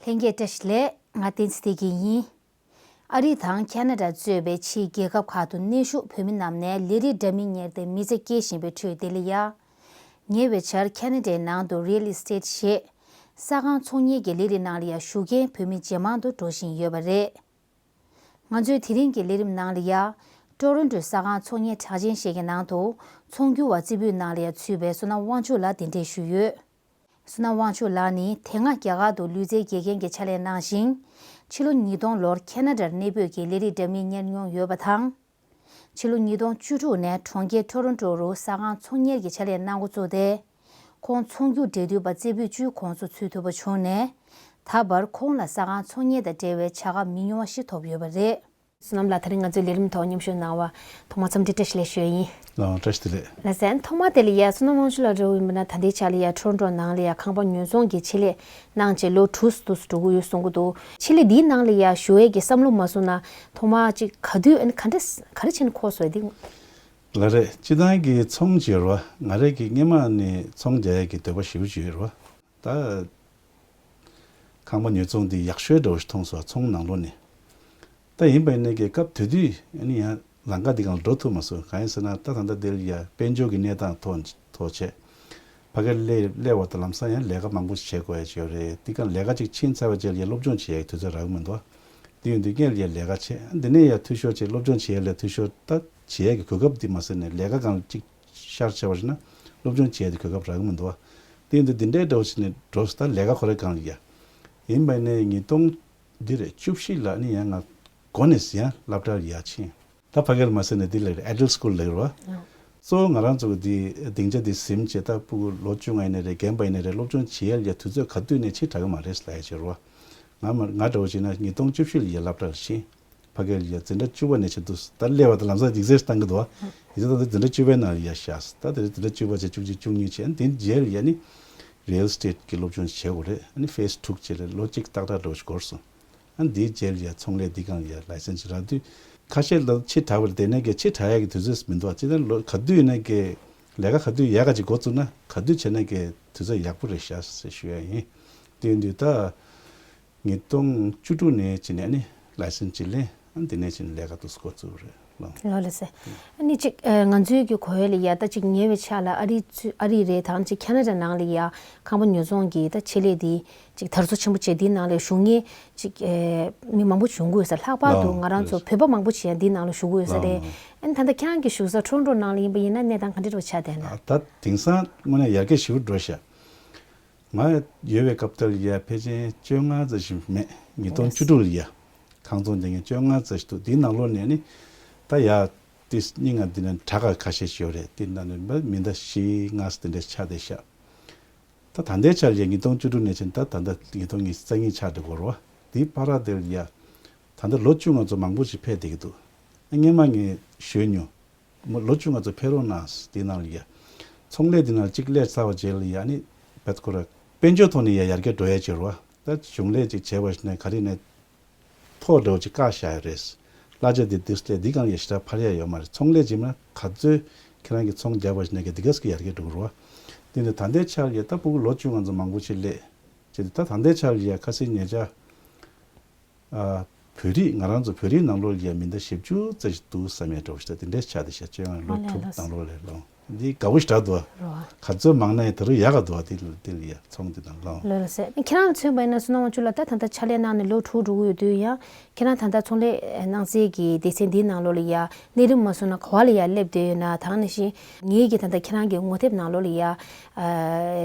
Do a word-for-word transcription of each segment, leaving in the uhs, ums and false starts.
ལྷན་རྒྱས་བཀྲ་ཤིས་བདེ་ལེགས། ང་བསྟན་འཛིན་བདེ་སྐྱིད་ཡིན། ཨ་རི་དང་ཁ་ན་ཌ་གཙོས་པའི་ཕྱིའི་རྒྱལ་ཁབ་ཁག་ཏུ་གནས་བཞུགས་བོད་མི་རྣམས་ནས་ལས་རིགས་འདྲ་མིན་གཉེར་ཏེ་མི་ཚེ་སྐྱེལ་བཞིན་པའི་ཁྲོད་དེ་ལ་ཡ། ཉེ་བའི་ཆར་ཁ་ན་ཌའི་ནང་དུ་རི་ཡལ་ཨི་སི་ཊེཊ་ཞེས་ས་ཁང་ཚོང་གཉེར་གྱི་ལས་རིགས་ནང་ལ་ཡ་ཞུགས་མཁན་བོད་མི་ཇེ་མང་དུ་འགྲོ་བཞིན་ཡོད་པ་རེད། ང་ཚོས་དེ་རིང་གི་ལས་རིམ་ནང་ལ་ཡ། ཀྲོ་རོན་ཀྲོའི་ས་ཁང་ཚོང་གཉེར་གྲགས་ཅན་ཞིག་གི་ནང་དུ་ཚོང་སྒྱུར་བ་རྩེ་ཕུད་ནང་ལ་ཡ་ཚུད་པའི་བསོད་ནམས་དབང་ཕྱུག་ལགས་གདན་འདྲེན་ཞུས་ཡོད། བསོད་ནམས་དབང་ཕྱུག་ལགས་ནི་དེ་སྔ་རྒྱ་གར་དུ་ལུས་རྩལ་དགེ་རྒན་གྱི་ཕྱག་ལས་གནང་ཞིང་། ཕྱི་ལོ་ཉིས་སྟོང་ལོར་ཁ་ན་ཌར་གནས་སྤོས་ཀྱི་ལས་རིགས་འདྲ་མིན་གཉེར་མྱོང་ཡོད་པ་དང་། ཕྱི་ལོ་ཉིས་སྟོང་བཅུ་དྲུག་ནས་གྲོང་ཁྱེར་ཊོ་རོན་ཊོ་རུ་ས་ཁང་ཚོང་གཉེར་གྱི་ཕྱག་ལས་གནང་འགོ་བཙུགས་ཏེ། ཁོང་ཚོང་སྒྱུར་འབྲེལ་མཐུད་པ་རྩེ་ཕུད་བཅུའི་ཁོངས་སུ་ཚུད་ཐུབ་པ་བྱུང་ནས། ད་བར་ཁོང་ལ་ས་ཁང་ཚོང་གཉེར་དང་འབྲེལ་བའི་བྱ་དགའ་མི་ཉུང་བ་ཞིག་ཐོབ་ཡོད་པ་རེད། བསོད་ནམས་ལགས། ད་རིང་ང་ཚོའི་ལས་རིམ་ཐོག་མཉམ་ཞུགས་གནང་བ་ཐོག་མར་འཚམས་འདྲི་བཀྲ་ཤིས་བདེ་ལེགས་ཞུ་ཡ་ཡིན། ལགས་འོང་། བཀྲ་ཤིས་བདེ་ལེགས། ལགས་སོ། ཐོག་མ་དེ་ལ་ཡ་བསོད་ནམས་དབང་ཕྱུག་ལགས་འདྲ་བོ་ཡིན་པ་ན། ད་ལྟའི་ཆ་ལ་ཡ་ཊོ་རོན་ཊོ་ནང་ལ་ཡ་ཁང་པ་ཉོ་ཚོང་གི་ཆེད་ལས་གནང་བྱས་ལོ་དྲུག་ཙམ་འགྲོ་གི་ཡོད་གསུང་གི་འདུག་ཆེད་ལས་འདིའི་ནང་ལ་ཡ་ཞུགས་ཡས་ཀྱི་བསམ་བློ་མ་བཟུང་ན་ཐོག་མ་ཅིག་ག་དུས་ཨ་ནི་ག་འདྲ་ག་རེ་བྱས་ནས་འཁོར་སོང་ཡ་འདི། ལགས་རེད། སྤྱིར་བཏང་གི་ཚོང་བྱེད་རོགས། ང་རང་གི་སྔོན་མ་ནས་ཚོང་རྒྱག་ཡས་ཀྱི་འདོད་པ་ཞེ་པོ་ཅིག་ཡོད་རོགས། ད་ཁང་པ་ཉོ་ཚོང་འདི་ཡག་ཤོས་འདྲ་བོ་ཞིག་མཐོང་སོང་། ཚོང་ནང་ལོགས་ནས། ད་ཡིན་པ་ཡིན་ནའི་གི་སྐབས་དེ་དུས་ཨ་ནི་ཡང་ལམ་ཁ་འདི་སྒང་ལ་འགྲོ་ཐུབ་མ་སོང་། གང་ཡིན་ཟེར་ན་ད་ད་ལྟ་འདིར་ཡ་དཔལ་འབྱོར་གྱི་གནས་སྟངས་ཐོག་ཐོག་བྱས། ཕ་གིར་སླེབས་སླེབས་པ་དང་ལམ་སང་ཡང་ལས་ཀ་མང་པོ་ཞིག་བྱེད་དགོས་ཡ་ཅིག་ཡོད་རེད། འདི་སྒང་ལས་ཀ་ཅིག་ཕྱིན་ཚར་བའི་རྗེས་ལ་ཡ་སློབ་སྦྱོང་བྱེད་ཡ་གི་དུས་ཚོད་རག་གི་མི་འདུག་དེ་ཡིན་དུས་སྔོན་ལ་ཡ་ལས་ཀ་བྱས། འདི་ནས་ཡ་འཐུས་ཤོར་བྱས། སློབ་སྦྱོང་བྱེད་ཡ་ལ་འཐུས་ཤོར་ད་བྱེད་ཡ་གི་གོ་སྐབས་འདི་མ་ཟད་ནས་ལས་ཀ་སྒང་ལ་ཅིག་ཤར་བྱས་པ་ཞིག་ན་སློབ་སྦྱོང་བྱེད་ཡ་དེ་གོ་སྐབས་རག་གི་མི་འདུག་དེ་ཡིན་དུས་འདི་འདྲའི་འདྲ་བོ་ཞིག་ནས་འགྲོ་ད་ལས་ཀ་ཁོ་རའི་སྒང་ལ་ཡ། ཡིན་པ་ནས་ཉིས་སྟོང་འདི་རེད། བཅུ་བཞི་ལ་ནི་ཡང་ང་འགོ་ནས་ཡང་སློབ་གྲྭར་ཡར་ཕྱིན། ད་ཕ་གིར་མ་ཟེར་ནས་འདི་ལ་Adult School ལབ་རེད་བ། གཙོ་བོ་ང་རང་ཚོ་གི་འདི་སྡིངས་ཆ་འདི་ཟིན་བྱས། ད་ཕྲུ་གུ་ལོ་བཅོ་ལྔ་ཡིན་ནའི་རེད། རྒན་པ་ཡིན་ནའི་རེད། སློབ་སྦྱོང་བྱེད་ཡ་ལ་ཡ་དུས་ཚོད་ག་དུས་ནས་ཕྱི་དྲགས་ཀྱི་མ་རེད་ལབ་ཡ་ཅིག་རེད་བ། ང་མ་ང་འདྲ་བོ་བྱས་ན་ཉིས་སྟོང་བཅུ་བཞི་ལ་ཡ་སློབ་གྲྭར་ཕྱིན། ཕ་གིར་ཡ་འཛིན་གྲྭ་བཅུ་པ་ནས་བྱས་འདུག་ད་སླེབས་པ་དང་ལམ་སང་ཡིག་ཚད་བཏང་གི་འདུག་བ། ཡིག་ཚད་བཏང་དུས་འཛིན་གྲྭ་བཅུ་པའི་ནང་ལ་ཡ་བཞག་ད་དེ་འཛིན་གྲྭ་བཅུ་པ་བྱས་བཅུ་གཅིག་བཅུ་གཉིས་བྱས། དེ་རྗེས་ལ་ཡ་ནི་Real Estate གི་སློབ་སྦྱོང་བྱེད་དགོས་རེད། ཨ་ནི་ཕེ་སི་དྲུག་བྱས་ལ་ལོ་གཅིག་ཏག་ཏག་འདྲ་བོ་ཞིག་འགོར་སོང་། ཨ་ནི་དེའི་རྗེས་ལ་ཡ་ཚོང་ལས་འདི་སྒང་ལ་ཡ་ལའི་སེན་སི་རག་དུས། ཁ་ཤས་ལ་ཕྱི་དྲགས་པ་རེད། དེ་ནས་ཀྱི་ཕྱི་དྲགས་ཡ་གི་དུས་ཚོད་མི་འདུག་བ། ཅི་ལྟར་ལོ་ག་དུས་ཡིན་ནའི་ཀྱི་ལས་ཀ་ག་དུས་ཡག་ག་ཅིག་འགོ་བཙུགས་ན་ག་དུས་བྱས་ནའི་ཀྱི་དུས་ཚོད་ཡག་པོ་རེད་ཤག་ཟེར་ཞུ་ཡ་ཡིན། དེ་ཡིན་དུས་ད་ཉིས་སྟོང་བཅུ་དྲུག་ནས་བྱས་ནས་ཨ་ནི་ལའི་སེན་སི་ཅིག་ལེན། ཨ་ནི་དེ་ནས་བྱས་ནས་ལས་ཀ་དུ་འགོ་བཙུགས་པ་རེད། ལགས་ལགས་སེ། ཨ་ནི་ཅིག་ཨ་ང་ཚོའི་གི་གོ་བ་ལ་ཡ་ད་ཅིག་ཉེ་བའི་ཆར་ལ་ཨ་རི་ཚུ་ཨ་རི་རེད་དང་ཅིག་ཁ་ན་ཌ་ནང་ལ་ཡ་ཁང་པ་ཉོ་ཚོང་གི་ད་ཆེད་ལས་འདི་ཅིག་དར་སོ་ཆེན་པོ་བྱས། འདིའི་ནང་ལ་ཞུགས་མཁན་ཅིག་ཨེ་མི་མང་པོ་ཞིག་ཡོང་གི་ཡོད་ས། ལྷག་པར་དུ་ལགས་ང་རང་ཚོ་ལགས་བོད་པ་མང་པོ་ཞིག་ཡང་འདིའི་ནང་ལ་ཞུགས་ཀྱི་ཡོད་ས་རེད། ལགས་ཨ་ནི་ད་ལྟ་ཁྱེད་རང་གི་བཞུགས་ས་ཊོ་རོན་ཊོ་ནང་ལ་ཡིན་པ་ཡིན་ན་གནས་སྟངས་ག་འདྲ་འདྲ་བོ་ཆགས་བསྡད་ན། ད་དེང་སང་དངོས་གནས་ཡར་རྒྱས་ཞེ་པོ་འགྲོ་ཤག་ང་ཡོད་པའི་སྐབས་དེར་ཡ་ཕལ་ཆེར་བཅོ་ལྔ་ཙམ་ཞིག་མེད། ཉིས་སྟོང་བཅུ་དྲུག་ལ་ཡ་ཁང་ཚོང་འདི་ངས་བཅོ་ལྔ་ཙམ་ཞིག་འདུག་དེའི་ནང་ལོགས་ནས་ནི་ད་ཡ་ཏིས་སྙིང་ང་འདི་ནས་གྲྭ་ཁག་ཁ་ཤས་ཤིག་ཡོད་རེད། དེ་ནང་ནས་མི་མི་ཟླ་བཞི་ལྔ་ཙམ་དེ་འདྲ་ཆགས་བསྡད་ཤག་ད་ད་ལྟའི་ཆར་ཡ་ཉིས་སྟོང་བཅུ་དྲུག་ནས་བྱས་ད་ད་ལྟ་ཉིས་སྟོང་ཉི་ཤུ་རྩ་གཉིས་ཆགས་འགྲོ་གི་རེད་བ། དེའི་བར་དེར་ཡ་ད་ལྟ་ལོ་བཅུ་ང་ཚོ་མང་པོ་ཞིག་ཕེབས་བསྡད་ཀྱི་འདུག་སྔོན་མ་ངས་ཞུས་མྱོང་། མོ་ལོ་བཅུ་ང་ཚོ་ཕེབས་རོགས་གནང་། དེའི་ནང་ལ་ཡ་ཚོང་ལས་དེ་ནང་གཅིག་སླེབས་ཚར་བ་རྗེས་ལ་ཡ་ནི་བེད་ཁོ་ར་དཔལ་འབྱོར་ཐོག་ནས་ཡ་ཡར་རྒྱས་འགྲོ་ཡ་བྱེད་རོགས། ད་གཞུང་ལས་ཅིག་བྱས་པ་ཞིག་ནས་ག་རེ་ནས་ཐོག་འདྲ་བོ་ཅིག་བཀག་བཞག་ཡོད་རེད། གླ་ཆ་དེ་དེ་སླེབས་འདི་གང་ཡ་ཞེ་དྲག་འཕར་ཡ་ཡོད་མ་རེད། ཚོང་ལས་བྱེད་མ་ག་ཚོད་ཁྱེད་རང་གི་ཚོང་རྒྱག་པ་ཞིག་ནས་ག་འདི་ག་ཟིག་ཡར་རྒྱས་འགྲོ་གི་རེད་བ། དེ་ནས་ད་ལྟའི་ཆར་ཡ་ད་ཕྲུ་གུ་ལོ་བཅུ་ང་ཚོ་མང་པོ་ཞིག་སླེབས་བྱས་ཏེ། ད་ད་ལྟའི་ཆར་ཡ་ཁ་སང་ཉེ་ཆར། ཨ། བོད་རིགས་ང་རང་ཚོ་བོད་རིགས་ནང་ལོགས་ལ་ཡ་མི་ཟླ་བཞི་བཅུ་ཙམ་ཞིག་འདུག་བསམ་ཡས་འདྲ་བོ་ཞིག་ད་དེ་འདྲས་ཆགས་བསྡད་ཤག་བཅོ་ལྔ་ལོ་ཨ་ལས་དྲུག་ལགས། ནང་ལོགས་ལ་ལོ་འདི་དགའ་བོ་ཞེ་དྲག་འདུག་རོ། ག་ཚོད་མང་ན་ཡང་ད་རུང་ཡག་ག་འདུག་དེ་ལ་དེ་ལ་ཡ་ཚོང་དེ་དང་ལོ། ལོས་ལ་ཟེར། ཁྱེད་རང་ལ་མཚོན་པ་ཡིན་ན་བསོད་ནམས་དབང་ཕྱུག་ལགས་ད་ད་ལྟ་ཕྱག་ལས་གནང་ནས་ལོ་དྲུག་འགྲོ་གི་ཡོད་དུས་ཡང་། ཁྱེད་རང་ད་ལྟ་ཚོང་ལས་གནང་སའི་གི་སྡེ་ཚན་འདིའི་ནང་ལོགས་ལ་ཡ་གནས་རིམ་མ་སོང་ན་ག་བ་ལ་ཡ་སླེབས་བསྡད་ཡོད་ན། དེ་ནང་བཞིན་ངེད་ཀྱིས་ད་ལྟ་ཁྱེད་རང་གི་ངོ་དེབ་ནང་ལོགས་ལ་ཡ་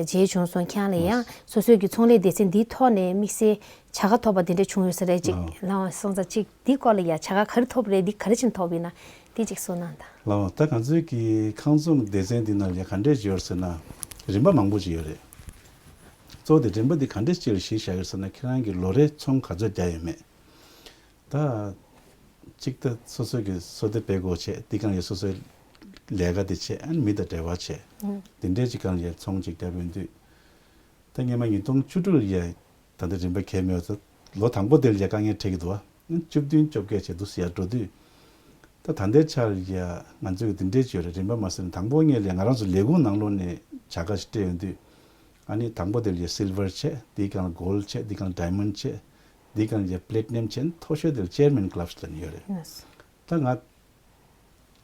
མཇལ་བྱུང་སོང་། ཁྱེད་རང་ལ་ཡང་སོ་སོའི་གི་ཚོང་ལས་སྡེ་ཚན་འདིའི་ཐོག་ནས་དམིགས་བསལ་བྱ་དགའ་ཐོབ་པ་དེ་འདྲ་བྱུང་ཡོད་ས་རེད། ཅིག་ལགས། ལགས་སོང་ཙང་ཅིག་འདི་སྐོར་ལ་ཡ་བྱ་དགའ་ག་རེ་ཐོབ་རེད། འདི་ག་རེ་བྱས་ནས་ཐོབ་ཡིན་ན་འདི་ཅིག་གསུངས་གནང་དང་། ལགས། ད་ང་ཚོའི་གི་ཁང་ཚོང་སྡེ་ཚན་འདི་ནང་ལ་ཡ་ག་འདྲས་ཅིག་ཡོད་ཟེར་ན། རིམ་པ་མང་པོ་ཅིག་ཡོད་རེད། གཙོ་བོ་དེ་རིམ་པ་འདི་ག་འདྲས་ཅིག་ལ་གཞི་བཞག་ཡོད་ཟེར་ན། ཁྱེད་རང་གི་ལོ་རེའི་ཚོང་ག་ཚོད་རྒྱག་ཡོད་མེད། ད་གཅིག་ད་སོ་སོའི་གི་སོ་ལྟ་སྤེལ་སྒོ་བྱས། འདི་གང་ཡོད་སོ་སོའི་ལས་ཀ་དེ་བྱས། ཨ་ནི་མི་དང་འབྲེལ་བ་བྱས། ཨང་། དེ་འདྲའི་ཅིག་གང་ཡོད་ཚོང་ཅིག་བརྒྱབ་ཡོང་དུས། ད་སྔོན་མ་ཉིས་སྟོང་བཅུ་དྲུག་ལ་ཡ་ད་ལྟ་རིམ་པ་གས་མེད་ཙང་ལོ་དང་པོ་དེ་ལ་ཡ་དཀའ་ངལ་འཕྲད་ཀྱི་འདུག་བ། ཨ་ནི་བཅུ་བདུན་བཅོ་བརྒྱད་བྱས་འདུག་ཟེར་ཡ་འགྲོ་དུས། ད་ད་ལྟའི་ཆར་ཡ་ང་ཚོའི་གི་དེ་འདྲའི་ཅིག་ཡོད་རེད། རིམ་པ་མ་ཟིན་དང་པོ་ངས་ལས་ང་རང་ཚོ་ལས་ཁུངས་ནང་ལོགས་ནས་བྱ་དགའ་ཞིག་སྤྲད་ཡོང་དུས། ཨ་ནི་དང་པོ་དེ་ལ་སིལ་ཝར་བྱས། དེའི་སྒང་གོལ་བྱས། དེའི་སྒང་ཌའི་མོན་ཌི་བྱས། དེའི་སྒང་ལ་པླེ་ཊི་ནམ་བྱས། མཐོ་ཤོས་དེ་ལ་ཅེར་མན་གྷི་ལབ་སི་ལབ་ནས་ཡོད་རེད། ད་ང་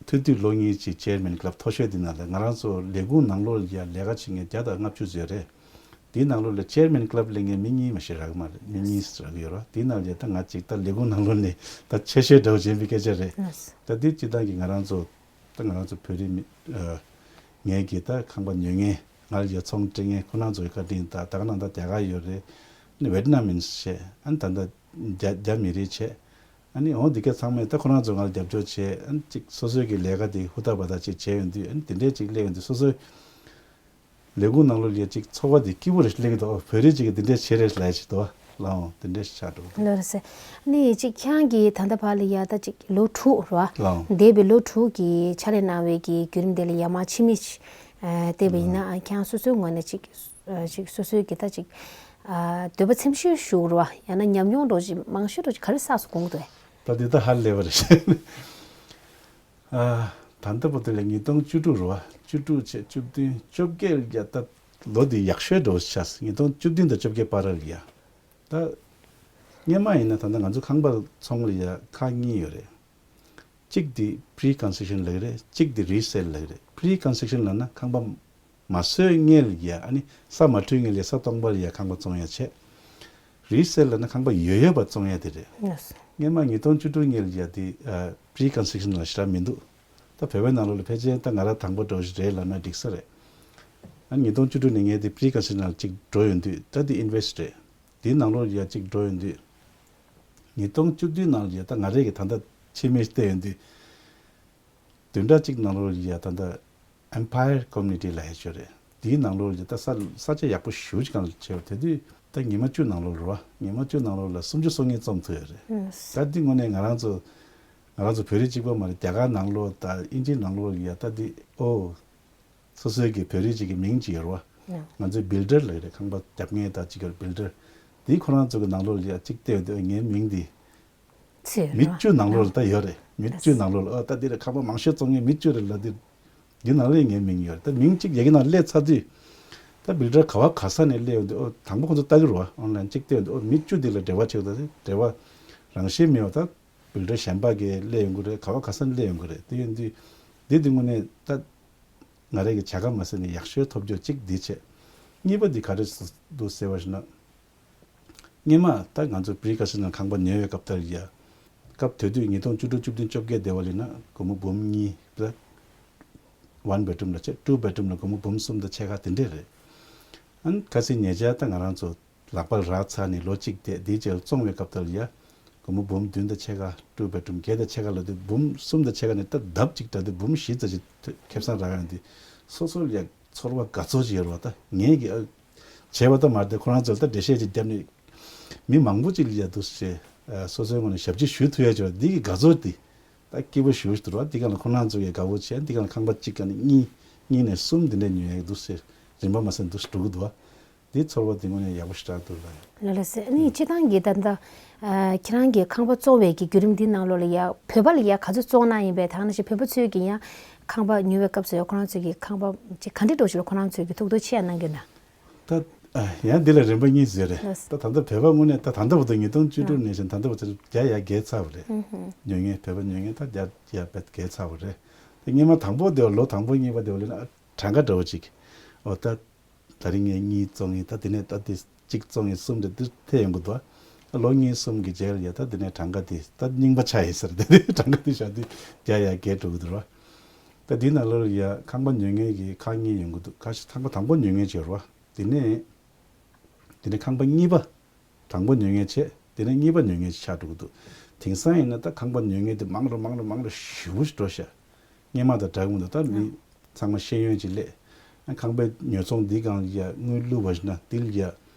ཐུང་ཐུང་ལོ་གཉིས་ཀྱི་ཅེར་མན་གྷི་ལབ་མཐོ་ཤོས་དེ་ནང་ལ་ང་རང་ཚོ་ལས་ཁུངས་ནང་ལོགས་ལ་ཡ་ལས་ཀ་བྱེད་མཁན་བརྒྱ་དང་ལྔ་བཅུ་ཙམ་ཡོད་རེད། དེའི་ནང་ལོགས་ལ་ཅེར་མན་གྷི་ལབ་སླེབས་མཁན་མི་གཉིས་མ་ཞིག་རག་གི་མ་རེད། མི་གཉིས་རག་གི་ཡོད་རེད། དེའི་ནང་ལ་ཡ་ད་ང་གཅིག་ད་ལས་ཁུངས་ནང་ལོགས་ནས་ད་ཆེ་ཤོས་འདྲ་བོ་བྱེད་པའི་སྐད་ཆ་རེད། ད་དེ་སྤྱིར་བཏང་གི་ང་རང་ཚོ་ད་ང་རང་ཚོ་བོད་རིགས་མི་ཨ་ངས་ཀྱི་ད་ཁང་པ་ཉོ་མཁན། ང་ལ་ཡ་ཚོང་སྤྲད་མཁན་ཁོ་རང་ཚོའི་བཀའ་དྲིན། ད་ད་ག་ནང་ད་རྒྱ་གར་ཡོད་རེད། ཨ་ནི་ཝེ་ཏི་ནམ་མིན་བྱས། ཨ་ནི་ད་ད་རྒྱ་རྒྱ་མི་རིགས་བྱས། ཨ་ནི་འོ་འདི་ག་ཚང་མས་ད་ཁོ་རང་ཚོ་ང་ལ་རྒྱབ་སྐྱོར་བྱས། ཨ་ནི་གཅིག་སོ་སོའི་གི་ལས་ཀ་དེ་ཧུར་ཐག་འབད་ཐག་ཅིག་བྱས་ཡོང་དུས། ཨ་ནི་དེ་འདྲས་ཅིག་སླེབས་ཡོང་དུས་སོ་སོའི་ལས་ཁུངས་ནང་ལོགས་ལ་ཡ་གཅིག་ཚོར་བ་དེ་སྐྱིད་པོ་རེ་སླེབས་ཀྱི་འདུག་བོད་རིགས་ཅིག་གིས་འདི་འདྲས་བྱེད་རེད་ལབ་ཡ་ཅིག་འདུག་ལའང་དེ་འདྲས་ཆགས་འགྲོ་གི་འདུག་ལགས་རེད་ཟེར། ནི་གཅིག་ཁྱེད་རང་གིས་ད་ལྟ་བར་ལ་ཡ་ད་གཅིག་ལོ་དྲུག་རེད་བ། ལའང་འདས་པའི་ལོ་དྲུག་གི་ཕྱག་ལས་གནང་བའི་གི་བརྒྱུད་རིམ་དེ་ལ་ཡ་མ་ཕྱི་མིག་ཅིག་ཨ་བལྟས་པ་ཡིན་ན། ཨ་ཁྱེད་རང་སོ་སོའི་ངོས་ནས་གཅིག་ཨ་གཅིག་སོ་སོའི་གི་ད་གཅིག་ཨ་འདོད་པ་ཚིམ་ཤོས་ཞུ་རེད་བ། ཡང་ན་ཉམས་མྱོང་འདྲ་ཅིག་མང་ཤོས་འདྲ་ཅིག་ག་རེ་བསགས་སུ་དགོངས་འདུག་ད་འདི་ད་ཧ་ལས་པ་རེད། ཨ་ད་ལྟ་བར་དུ་ལ་ཉིས་སྟོང་བཅུ་དྲུག་རེད་བ། བཅུ་དྲུག་བྱས་བཅུ་བདུན་བཅོ་བརྒྱད་ལ་ཡ་ད་ལོ་འདི་ཡག་ཤོས་འདྲ་བོ་ཆགས་སོང་། ཉིས་སྟོང་བཅུ་བདུན་དང་བཅོ་བརྒྱད་བར་ལ་ཡ། ད་སྔོན་མ་ཡིན་ན་ད་ལྟ་ང་ཚོ་ཁང་པ་ཚོང་ལ་ཡ་ཁག་གཉིས་ཡོད་རེད། གཅིག་དེ་པི་རི་ཀོན་སི་ཊྲག་ཤན་ལབ་ཀྱི་རེད། གཅིག་དེ་རི་སེལ་ལབ་ཀྱི་རེད། པི་རི་ཀོན་སི་ཊྲག་ཤན་ལབ་ན་ཁང་པ་མ་བཟོས་སྔོན་ལ་ཡ། ཨ་ནི་ས་མ་འཁྲུངས་སྔོན་ལ་ཡ་ས་སྟོང་པ་ལ་ཡ་ཁང་པ་བཙོང་ཡ་བྱས། རི་སེལ་ལབ་ན་ཁང་པ་ཡོད་ཡོད་པ་བཙོང་ཡ་དེ་རེད། ལགས་སོ། སྔོན་མ་ཉིས་སྟོང་བཅུ་དྲུག་སྔོན་ལ་ཡ་དེ་ཨ་པི་རི་ཀོན་སི་ཊྲག་ཤན་ལ་ཞེ་དྲག་མི་འདུག་ད་བོད་པའི་ནང་ལོགས་ལ་ཕལ་ཆེར་ད་ང་རང་དང་པོ་འདྲ་བོ་ཞིག་རེད་ལབ་ན་འགྲིག་ས་རེད། ཨ་ཉིས་སྟོང་བཅུ་དྲུག་ནས་ངས་དེ་པི་རི་ཀོན་སི་ཊྲག་ཤན་ལ་གཅིག་འགྲོ་ཡོང་དུས། ད་དེ་ཨིན་ཝེ་སི་ཊི་རེད། དེའི་ནང་ལོགས་ལ་ཡ་གཅིག་འགྲོ་ཡོང་དུས། ཉིས་སྟོང་བཅུ་བདུན་ནང་ལ་ཡ་ད་ང་རང་གིས་ད་ལྟ་ཕྱི་མིག་བལྟས་ཡོང་དུས། བདུན་ཕྲག་གཅིག་ནང་ལོགས་ལ་ཡ་ད་ལྟ་ཨེམ་པ་ཡར་ཀོ་མུ་ནི་ཊི་ལབ་ཡ་ཅིག་ཡོད་རེད། དེའི་ནང་ལོགས་ལ་ཡ་ད་ས་ས་ཆ་ཡག་པོ་ཞེ་པོ་ཅིག་སྒང་ལ་ཕྱེ་བ། དེ་དུས་ད་ཉི་མ་བཅུ་ནང་ལོགས་ལ་རེད་བ། ཉི་མ་བཅུ་ནང་ལོགས་ལ་སུམ་ཅུ་སོ་གཉིས་རྩོམ་ཐུབ་ཡོད་རེད། ད་འདི་དངོས་གནས་ང་རང་ཚོ་ང་རང་ཚོ་བོད་རིགས་གཅིག་པོ་མ་རེད། རྒྱ་གར་ནང་ལོགས་དང་དབྱིན་ཇིའི་ནང་ལོགས་ལ་ཡ་ད་འདི་ཨོ། སོ་སོའི་གི་བོད་རིགས་ཅིག་གི་མིང་ཅིག་ཡོད་རེད་བ། ང་ཚོའི་བིལ་ཌར་ལབ་ཀྱི་རེད། ཁང་པ་རྒྱབ་མཁན་དང་ཅིག་ཡོད་བིལ་ཌར། དེའི་ཁོ་རང་ཚོ་གི་ནང་ལོགས་ལ་ཡ་གཅིག་བལྟས་ཡོང་དུས་ངའི་མིང་འདི་ཚིག་མི་བཅུ་ནང་ལོགས་ལ་ད་ཡོད་རེད། མི་བཅུ་ནང་ལོགས་ལ་ཨ་ད་འདི་རེད། ཁང་པ་མང་ཤོས་བཙོང་མཁན་མི་བཅུ་རེད་ལབ་དུས། འདི་ནང་ལ་ངའི་མིང་ཡོད་རེད། ད་མིང་གཅིག་ཡ་གི་ནང་སླེབས་ཚར་དུས། ད་བིལ་ཌར་ག་བ་ག་ས་ནས་སླེབས་ཡོང་དུས། ཨོ་དང་པོ་ཁོ་ཚོ་ལྟ་གི་རེད་བ། ཨོན་ལན་གཅིག་བལྟས་ཡོང་དུས་ཨོ་མི་བཅུ་འདི་ལ་འབྲེལ་བ་ཆགས་ད། འབྲེལ་བ་རང་བཞིན་མེད་པ་ད། བིལ་ཌར་གཞན་པ་གིས་སླེབས་ཡོང་གི་རེད། ག་བ་ག་ས་ནས་སླེབས་ཡོང་གི་རེད། དེ་ཡིན་དུས་འདི་འདི་དངོས་གནས་ད་ང་རང་གི་བྱ་དགའ་མ་ཟད་ནས་ཡག་ཤོས་ཐོབ་རྒྱུ་གཅིག་འདི་བྱས། གཉིས་པ་འདི་ག་རེ་འདུག་ཟེར་བ་ཞིག་ན། སྔོན་མ་ད་ང་ཚོ་པི་རི་ཀོན་སི་ཊྲག་ཤན་ནང་ཁང་པ་ཉོ་བའི་སྐབས་དེར་ཡ། སྐབས་དེ་དུས་ཉིས་སྟོང་བཅུ་དྲུག་བཅུ་བདུན་བཅོ་བརྒྱད་དེ་བ་ལ་ཡིན་ན་སྒོར་མོ་འབུམ་གཉིས་ལ། ཝན་བེ་ཌ་རུམ་ལ་བྱས། ཊུ་བེ་ཌ་རུམ་ལ་སྒོར་མོ་འབུམ་གསུམ་དང་ཕྱེད་ཀ་དེ་འདྲས་རེད། ཨ་ནི་ཁ་སང་ཉེ་ཆར་ད་ང་རང་ཚོ་ལག་པ་རག་ཚར་ནས་ལོ་གཅིག་བསྡད། དེའི་རྗེས་ལ་བཙོང་བའི་སྐབས་དེར་ཡ། སྒོར་མོ་འབུམ་བདུན་དང་ཕྱེད་ཀ་ཊུ་བེ་ཌ་རུམ། བརྒྱད་དང་ཕྱེད་ཀ་ལབ་དུས་འབུམ་གསུམ་དང་ཕྱེད་ཀ་ནས་ད་ལྡབ་གཅིག་དྲག་དུས་འབུམ་བཞི་ཙམ་ཞིག་ཁེ་བཟང་རག་ཡོང་དུས། སོ་སོ་ལ་ཡ་ཚོར་བ་དགའ་ཚོར་ཅིག་ཡོད་རེད་བ། ད་ངས་ཀྱི་ཨ་བྱས་པ་ད་མ་རེད་དེ། ཁོ་རང་ཚོ་ལ་ད་འགྲེལ་བཤད་ཅིག་བརྒྱབ་ནས། མི་མང་པོ་ཅིག་ལ་ཡ་འདུག་སེ་ཨ་སོ་སོའི་ངོས་ནས་ཞབས་ཕྱི་ཞུ་ཐུབ་ཡ་ཅིག་ཡོད་རེད། འདི་གི་དགའ་ཚོར་འདི་ད་སྐྱིད་པོ་ཞེ་པོ་ཞིག་འདུག་རེད་བ། འདི་ག་ལ་ཁོ་རང་ཚོ་གིས་དགའ་པོ་བྱས། འདི་ག་ལ་ཁང་པ་གཅིག་ག་ནས་གཉིས། གཉིས་ནས་གསུམ་འདི་འདྲས་ཉོ་ཡ་འདུག་སེ་རིམ་པ་མ་ཟད་འདུག་སེ་འགྲོ་གི་འདུག་བ། འདི་ཚོར་བ་འདི་དངོས་གནས་ཡག་པོ་ཞེ་དྲག་འདུག་ལ། ལགས་ལགས་སེ། ཨ་ནི་སྤྱིར་བཏང་གི་ད་ལྟ་ཨ་ཁྱེད་རང་གི་ཁང་པ་བཙོང་བའི་གི་བརྒྱུད་རིམ་འདི་ནང་ལོགས་ལ་ཡ། བོད་པ་ལ་ཡ་ག་ཚོད་བཙོང་གནང་ཡིན་པས། ད་ག་ནང་བཞིན་བོད་པ་ཚོས་ཀྱི་ཡ་ཁང་པ་ཉོ་བའི་སྐབས་སུ་ཡ་ཁོ་རང་ཚོས་ཀྱི་ཁང་པ་ཅིག་ག་འདྲས་འདྲ་ཞིག་ལ་ཁོ་རང་ཚོས་ཀྱི་ཐུགས་འདོད་ཆེ་ཡ་གནང་གི་ན། ད་ཨ་ཡང་འདི་ལ་རིམ་པ་གཉིས་ཟེར་རེད། ལགས་སེ། ད་ད་ལྟ་བོད་པ་དངོས་གནས་ད་ད་ལྟ་བར་དུ་ཉིས་སྟོང་བཅུ་དྲུག་ནས་བཞིན་ད་ལྟ་བར་དུ་བརྒྱ་ཡར་བརྒལ་ཚར་བ་རེད། ཉོ་མཁན་བོད་པ་ཉོ་མཁན་ད་བརྒྱ་ཡར་བརྒལ་ཚར་བ་རེད། དེ་སྔོན་མ་དང་པོ་དེ་བ་ལོ་དང་པོ་གཉིས་པ་དེ་བ་ལ་ཡིན་ན་གྲངས་ཀ་འདྲ་བོ་ཅིག་ཨོ་ད། ད་རིང་ངས་གཉིས་བཙོང་ཡིན། ད་དེ་ནས་ད་དེ་གཅིག་བཙོང་ཡིན། གསུམ་དེ་འདིར་ཐེབས་ཡོང་གི་འདུག་ལོ་གཉིས་གསུམ་གྱི་རྗེས་ལ་ཡ་ད་དེ་ནས་གྲངས་ཀ་དེ་ད་རྙིང་པ་ཆགས་ཡིན་ཟེར། དེ་ནས་གྲངས་ཀ་དེ་བཞག་དུས་བརྒྱ་ཡར་བརྒལ་འགྲོ་གི་འདུག་ར། ད་དེའི་ནང་ལོགས་ལ་ཡ་ཁང་པ་ཉོ་མཁན་གྱི་ཁག་གཉིས་ཡོང་གི་འདུག་ཁ་ཤས་ཁང་པ་དང་པོ་ཉོ་མཁན་ཅིག་ཡོད་རེད་བ། དེ་ནས་དེ་ནས་ཁང་པ་གཉིས་པ། དང་པོ་ཉོ་མཁན་བྱས། དེ་ནས་གཉིས་པ་ཉོ་མཁན་ཅིག་ཆགས་འགྲོ་གི་འདུག་དེང་སང་ཡིན་ན་ད་ཁང་པ་ཉོ་མཁན་དེ་མང་རུ་མང་རུ་མང་རུ་ཞེ་པོ་ཞིག་འགྲོ་ཤག་སྔོན་མ་དང་འདྲ་གི་མི་འདུག་ད་མི་ཚང་མ་ཤེས་ཡོན་ཅིག་སླེབས། ཨ་ཁང་པའི་ཉོ་ཚོང་འདི་སྒང་ལ་ཡ་དངུལ་བླུགས་པ་ཞིག་ན་འདི་ལ་ཡ་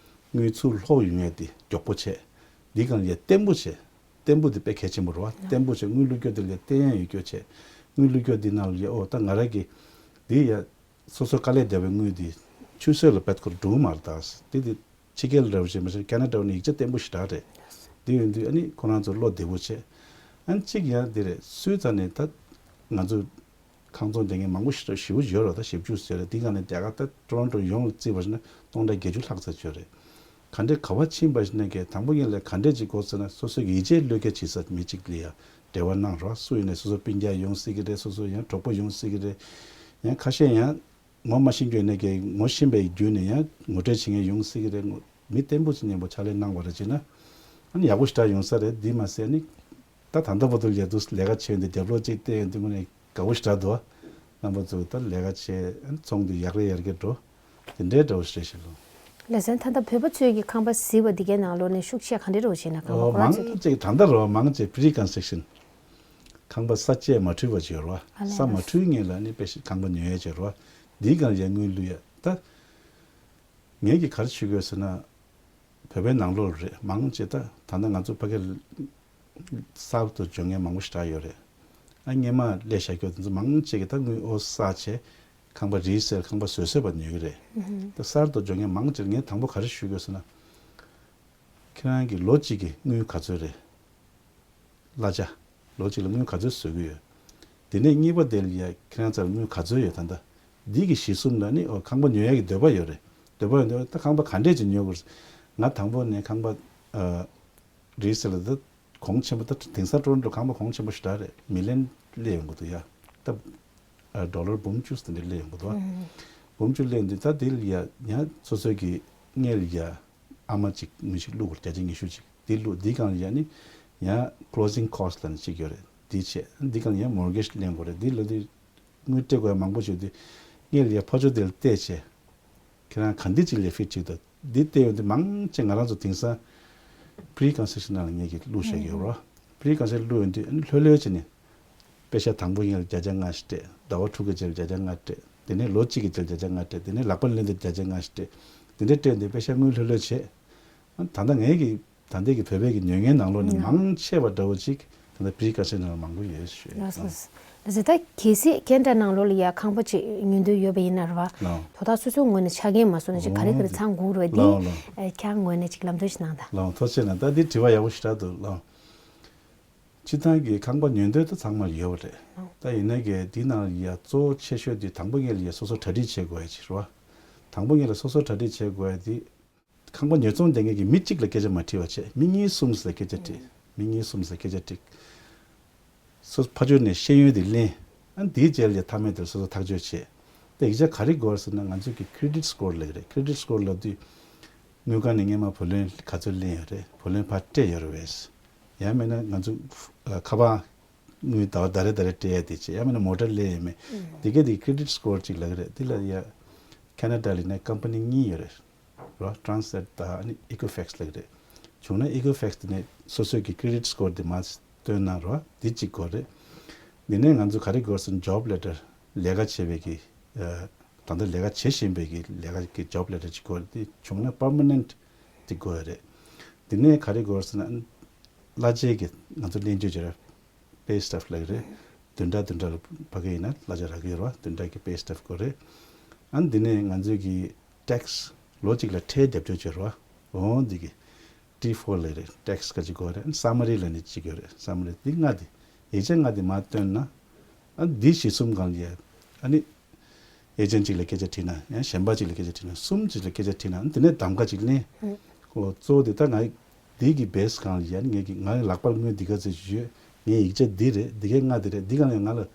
དངུལ་ཚུར་ལྷོག་ཡོང་ཡ་དེ་མགྱོགས་པོ་བྱས། འདི་སྒང་ལ་ཡ་བརྟན་པོ་བྱས། བརྟན་པོ་དེ་དཔེ་གལ་ཆེན་པོ་རེད་བ། བརྟན་པོ་བྱས། དངུལ་བླུགས་རྒྱུ་དེ་ལ་ཡ་བརྟན་ཡ་ཡོད་རྒྱུ་བྱས། དངུལ་བླུགས་རྒྱུ་འདི་ནང་ལ་ཡ་ཨོ་ད་ང་རང་གི་འདི་ཡ། སོ་སོ་དཀའ་ལས་བརྒྱབ་པའི་དངུལ་འདི་ཆུད་ཟོས་ལ་བེད་ཁོ་འགྲོ་གི་མ་རེད། ད་དེ་དེ་ཕྱི་རྒྱལ་འདྲ་བོ་ཞིག་མ་ཟད་ཁེ་ན་ཌ་ནས་ཡིག་ཆ་བརྟན་པོ་ཞེ་དྲག་རེད། དེ་ཡིན་དུས་ཨ་ནི་ཁོ་རང་ཚོ་བློ་བདེ་པོ་བྱས། ཨ་ནི་གཅིག་ཡང་དེ་རེད། སུས་རྩ་ནས་ད་ང་ཚོ་ ཁང་ཚོང་དེ་ངས་མང་པོ་ཞེ་དྲག་ཞེ་པོ་ཡོད་རེད། ད་ཞེ་པོ་ཅིག་ཟེར་རེད། དེ་ག་ནས་རྒྱ་གར་ད་ཊོ་རོན་ཊོ་ཡོངས་ལ་བརྩིས་པ་ཞིག་ན་སྟོང་ཕྲག་བརྒྱད་ཅུ་ལྷག་ཙམ་ཡོད་རེད། ག་འདྲས་ག་བ་ཕྱིན་པ་ཞིག་ན་གས་དང་པོ་ཉིད་ལ་ག་འདྲས་ཅིག་དགོས་ཟེར་ན། སོ་སོ་གི་ཡིད་ཆེས་བློས་འགེལ་བྱེད་ས་མི་གཅིག་ལ་ཡ་འབྲེལ་བ་གནང་རོགས། སུ་ཡིན་ནའི་སོ་སོ་སྤུན་ཀྱག་ཡོང་སྲིད་ཀྱི་རེད། སོ་སོ་ཡང་གྲོགས་པོ་ཡོང་སྲིད་ཀྱི་རེད། ཡང་ཁ་ཤས་ཡང་ངོ་མ་ཤེས་རྒྱུ་ཡིན་ནའི་གས་ངོ་ཤེས་པའི་བརྒྱུད་ནས་ཡང་ངོ་སྤྲོད་བྱེད་མཁན་ཡོང་སྲིད་ཀྱི་རེད། ངོ་མི་བརྟན་པོ་ཅིག་མཉམ་པོ་ཕྱག་ལས་གནང་བ་རེད་བྱས་ན། ཨ་ནི་ཡག་པོ་ཞེ་དྲག་ཡོང་ས་རེད། འདི་མ་ཟད་ནི་ད་ད་ལྟ་བར་དུ་ལས་དུས་ལས་ཀ་བྱས་འདི་རྒྱབ་ལོགས་གཅིག་བལྟས་ཡོང་དུས་དངོས་གནས་དགའ་བོ་ཞེ་དྲག་འདུག་རྣམ་པ་ཚོ་ད་ལས་ཀ་བྱས་ཚོང་འདི་ཡག་རེ་ཡར་རྒྱས་འགྲོ། དེ་འདྲའི་འདྲ་བོ་ཞེ་ཞིག་ལོ། ལགས་སོ། ད་ལྟ་བོད་པ་ཚོས་ཀྱི་ཁང་པ་གཟིགས་པ་འདི་གའི་ནང་ལོགས་ནས་ཤུགས་ཆེ་ག་འདྲའི་འདྲ་བོ་བྱས་ན་ཁང་པ་ཨོ་ཁོ་རང་མང་ཚོས་ཆེ་གི་ད་ལྟ་རོ་མང་ཆེ་pre construction ཁང་པ་ས་བཅད་མ་འཁྲུལ་བ་ཅིག་ཡོད་རོ། ཨ་ལས་ས་མ་ལགས་འཁྲུལ་ངེས་ལ་ནི་དཔེ་ཞིག་ཁང་པ་ཉོ་ཡས་ཅིག་ཡོད་རོ། འདིའི་སྒང་ལ་ཡ་དངུལ་བླུག་ཡ་ད། ངས་ཀྱི་ག་རེ་ཞུ་དགོས་ཟེར་ན། བོད་པའི་ནང་ལོགས་རེད་མང་ཆེ་ད་ད་ལྟ་ང་ཚོ་ཕ་གིར་གསར་དུ་འབྱོར་མཁན་མང་པོ་ཞེ་དྲག་ཡོད་རེད། ཨ་སྔས་མ་སླེབས་བཞག་རྒྱུ་དེ་ཚོ་མང་ཆེ་གི་ད་དངུལ་ཨོ་བསགས་བྱས་ཁང་པ་རིས་སེལ་ཁང་པ་བཟོས་བཟོས་པ་ཉོས་ཀྱི་རེད། ད་གསར་དུ་འབྱོར་མཁན་མང་ཆེར་ངས་དང་པོ་ག་རེ་ཞུ་དགོས་ཟེར་ན། ཁྱེད་རང་གི་ལོ་གཅིག་གི་དངུལ་ག་ཚོད་རེད། གླ་ཆ། ལོ་གཅིག་ལ་དངུལ་ག་ཚོད་བཟོ་གི་ཡོད། དེ་ནས་གཉིས་པ་དེ་ལ་ཡ་ཁྱེད་རང་རྩར་དངུལ་ག་ཚོད་ཡོད་ད་ལྟ། འདི་གི་གཞི་གསུམ་ལ་ནི་ཨོ་ཁང་པ་ཉོ་ཡ་གི་འདོད་པ་ཡོད་རེད། འདོད་པ་ཡོད་འདོད་ད་ཁང་པ་ག་འདྲས་ཅིག་ཉོ་དགོས། ང་དང་པོ་ནས་ཁང་པ་ཨ་རིས་ལ་ད་གོང་ཆེན་པོ་ད་དེང་སང་ཊོ་རོན་ཊོ་ཁང་པ་གོང་ཆེན་པོ་ཞེ་དྲག་རེད། མི་ལན་སླེབས་ཡོང་གི་འདུག་ཡ། ད་ཨ་ཌོ་ལར་འབུམ་བཅུ་དེ་འདྲ་སླེབས་ཡོང་གི་འདུག་འབུམ་བཅུ་སླེབས་འདུག་ད་དེ་ལ་ཡ་ཡ་སོ་སོ་གི་སྔས་ལ་ཡ། ཨ་མ་གཅིག་དངུལ་ཞིག་བླུགས་བརྒྱ་ཆ་ཉི་ཤུ་ཅིག་དེ་བླུགས་འདི་གང་ཡ་ནི་ཡང་closing cost ལ་ནི་གཅིག་ཡོད་རེད། འདི་བྱས་འདི་གང་ཡང་mortgage ལེན་དགོས་རེད། འདི་ལ་འདི་དངུལ་སྤྲད་དགོས་ཡ་མང་པོ་བྱུང་དུས་ངས་ལ་ཡ་ཕ་ཆོས་དེ་ལ་བལྟས་བྱས་ཁྱེད་རང་ག་འདི་གཅིག་ལ་ཕིཊ་གཅིག་དང་འདི་བལྟས་ཡོང་དུས་མང་ཆེ་ང་རང་ཚོ་དེང་སང་pre construction ནང་ལ་ངས་ཀྱི་བླུགས་བཞག་གི་ཡོད་རོ། pre construction བླུགས་ཡོང་དུས་ལྷོད་ལྷོད་བྱས་ནས། པེ་ཤ་དང་པོ་ཡིན་ལ་བརྒྱ་ཆ་ལྔ་ཞིག་སྤྲད། ཟླ་བ་དྲུག་གི་རྗེས་ལ་བརྒྱ་ཆ་ལྔ་སྤྲད། དེ་ནས་ལོ་གཅིག་གི་རྗེས་ལ་བརྒྱ་ཆ་ལྔ་སྤྲད། དེ་ནས་ལག་པ་ལེན་དུས་བརྒྱ་ཆ་ལྔ་ཞིག་སྤྲད། དེ་འདྲ་སྤྲད་འདི་པེ་ཤ་དངུལ་ལྷོད་ལྷོད་བྱས། ད་ལྟ་ངའི་གི་ད་ལྟའི་གི་བོད་པའི་གི་ཉོ་མཁན་ནང་ལོགས་ནས་མང་ཆེ་བ་འདྲ་བོ་ཅིག་ད་ལྟ་pre construction ནང་ལ་མང་པོ་ཡོད་ཞུ། ལགས་སོ། ལགས་སོ། ད་གལ་སྲིད་ཁེ་ན་ཌ་ནང་ལོགས་ལ་ཡ་ཁང་པ་ཅིག་ཉོ་འདོད་ཡོད་པ་ཡིན་ན་རེད་བ། དོ་བདག་སོ་སོའི་ངོས་ནས་ཆ་རྐྱེན་མ་བཟོ་ན་ཅིག་ག་རེ་ག་རེ་ཚང་དགོས་རེད་བ། འདི་ཁྱེད་རང་ངོས་ནས་ཅིག་ལམ་སྟོན་ཞིག་གནང་དང་། ལགས་ཐུགས་རྗེ་ཆེ་གནང་། ད་འདི་དྲི་བ་ཡག་པོ་ཞེ་དྲག་འདུག་ལགས། སྤྱིར་བཏང་གི་ཁང་པ་ཉོ་འདོད་དུ་ཚང་མར་ཡོད་པ་རེད། ད་ཡིན་ནའི་གི་འདི་ནང་ལ་ཡ་གཙོ་བོ་ཆེ་ཤོས་འདི་དང་པོ་ངེད་ལ་ཡ་སོ་སོ་གྲ་སྒྲིག་བྱེད་དགོས་ཡ་ཅིག་རེད་བ། དང་པོ་ངེད་ལ་སོ་སོ་གྲ་སྒྲིག་བྱེད་དགོས་ཡ་འདི། ཁང་པ་ཉོ་ཚོང་བསྡད་མཁན་གྱི་མི་གཅིག་ལ་སྐད་ཆ་མ་དྲིས་པ་བྱས་མི་གཉིས་གསུམ་ལ་སྐད་ཆ་དྲིས། མི་གཉིས་གསུམ་ལ་སྐད་ཆ་དྲིས། སོ་ཕ་ཆོས་ནས་ཤེས་ཡོན་དེ་ལེན། ཨ་འདིའི་རྗེས་ལ་ཡ་མཐའ་མའི་དེར་སོ་སོ་ཐག་གཅོད་བྱས། དེ་ཡིག་ཆ་ག་རེ་དགོས་ཟེར་ན་ང་ཚོ་གི་credit score ལབ་ཀྱི་རེད། credit score ལབ་དུས། དངུལ་ཁང་ནས་སྔས་མ་བུ་ལོན་ག་ཚོད་ལེན་ཡོད་རེད། བུ་ལོན་ཕར་སྤྲད་ཡོད་རེད་བས། ཡང་མིན་ན་ང་ཚོ་ཨ་ཁ་པར་དངུལ་ཟླ་བ་ཟླ་རེ་ཟླ་རེ་སྤྲད་ཡ་དེ་བྱས། ཡང་མིན་ན་མོ་ཊ་ལེན་ཡ་མེད། དེ་ག་དེ་credit score ཅིག་ལབ་ཀྱི་རེད། དེ་ལ་ཡ་ཁེ་ན་ཌ་ལ་ནས་company གཉིས་ཡོད་རེད། རོ་Transat དང་ཨ་ནི་Equifax ལབ་ཀྱི་རེད། བྱུང་ན་Equifax དེ་ནས་སོ་སོའི་གི་credit score དེ་མར་སྟོན་གནང་རོ། དེ་གཅིག་དགོས་རེད། དེ་ནས་ང་ཚོ་ག་རེ་དགོས་ཟེར་ན་job letter ལས་ཀ་བྱེད་པའི་གི་ཨ་ད་ལྟ་ལས་ཀ་བྱེད་བཞིན་པའི་གི་ལས་ཀ་གི་job letter ཅིག་དགོས་རེད། དེ་བྱུང་ན་permanent དེ་དགོས་རེད། དེ་ནས་ག་རེ་དགོས་ཟེར་ན་གླ་ཆའི་གི་ང་ཚོ་ལེན་སྤྱོད་བྱེད་ར་pay stub ལབ་ཀྱི་རེད། བདུན་ཕྲག་བདུན་ཕྲག་ལ་ཕ་གི་ཡིན་ན་གླ་ཆ་རག་གི་ཡོད་རེད་བ། བདུན་ཕྲག་གི་pay stub དགོས་རེད། ཨ་ནི་འདི་ནས་ང་ཚོའི་གི་tax ལོ་གཅིག་ལ་ཁྲལ་རྒྱབ་སྐྱོར་བྱེད་རོགས། འོ་འདི་གི་T four ལབ་རེད། tax ག་ཅིག་དགོས་རེད། summary ལབ་ནི་གཅིག་ཡོད་རེད། summary འདི་ལྔ་འདི་ཡིག་ཆ་ལྔ་འདི་མར་བཏོན་ན། ཨ་འདི་གཞི་གསུམ་སྒང་ལ་ཡ་ཨ་ནི་agent གཅིག་ལ་སྐད་ཆ་དྲིས་ན་ཡང་གཞན་པ་གཅིག་ལ་སྐད་ཆ་དྲིས་ན་གསུམ་གཅིག་ལ་སྐད་ཆ་དྲིས་ན་འདི་ནས་གདམ་ག་གཅིག་ལེན། ཨོ་གཙོ་བོ་འདི་ད་ང་འདི་གི་base སྒང་ལ་ཡ་ངས་ཀྱི་ང་ལག་པར་དངུལ་འདི་ག་ཚོད་ཡོད། ངའི་ཡིག་ཆ་འདི་རེད། འདི་གའི་ལྔ་འདི་རེད། འདི་སྒང་ལ་ང་ལ་